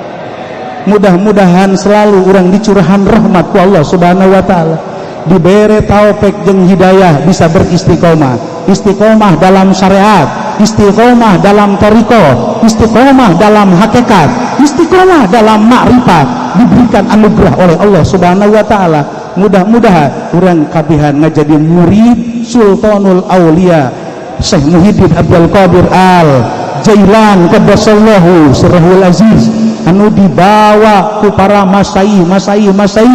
Mudah-mudahan selalu orang dicurahan rahmat ku Allah Subhanahu wa taala. Dibere taufik jeung hidayah bisa beristiqomah, istiqomah dalam syariat, istiqomah dalam thariqah, istiqomah dalam hakikat, istiqomah dalam makrifat, diberikan anugerah oleh Allah Subhanahu wa taala. Mudah-mudahan urang kabihan ngajadi murid Sultanul Aulia Syekh Muhyiddin Abdul Qadir Al Jailan qaddasallahu sirrahul aziz, anu dibawa ku para masai masai masai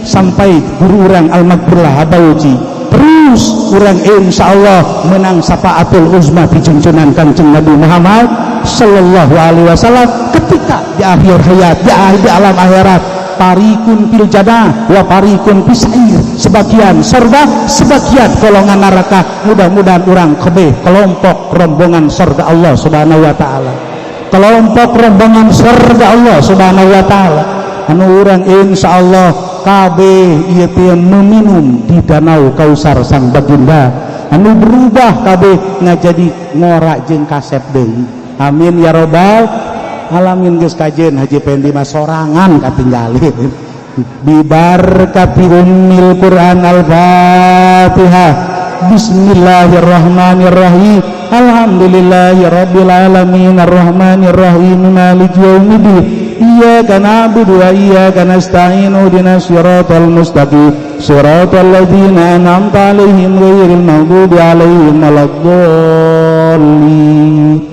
sampai guru urang Al-Maghfurlah Habauji. Terus urang insyaallah menang syafaatul uzma di junjunan Kanjeng Nabi Muhammad sallallahu alaihi wasallam ketika di akhir hayat, di akhir di alam akhirat, parikun fil jannah wa parikun fisair, sebagian surga, sebagian golongan neraka. Mudah-mudahan urang kebeh kelompok rombongan surga Allah Subhanahu wa taala, kelompok rombongan surga Allah Subhanahu wa taala. Anu urang insyaallah kabeh ieu teh meminum di danau Kausar Sang Baginda, anu berubah kabeh ngajadi ngora jeung kasep deui. Amin ya robbal alamin. Geus kajen Haji Pendi mah sorangan katinggalin. Bibarkati ummil Quran, Al-Fatihah. Bismillahirrahmanirrahim. Alhamdulillahi rabbil alamin, arrahmanirrahim, maliki yaumiddin. Iyyaka na'budu wa iyyaka nasta'in, ihdinas siratal mustaqim, siratal ladzina an'amta 'alaihim, ghairil maghdubi 'alaihim waladdallin.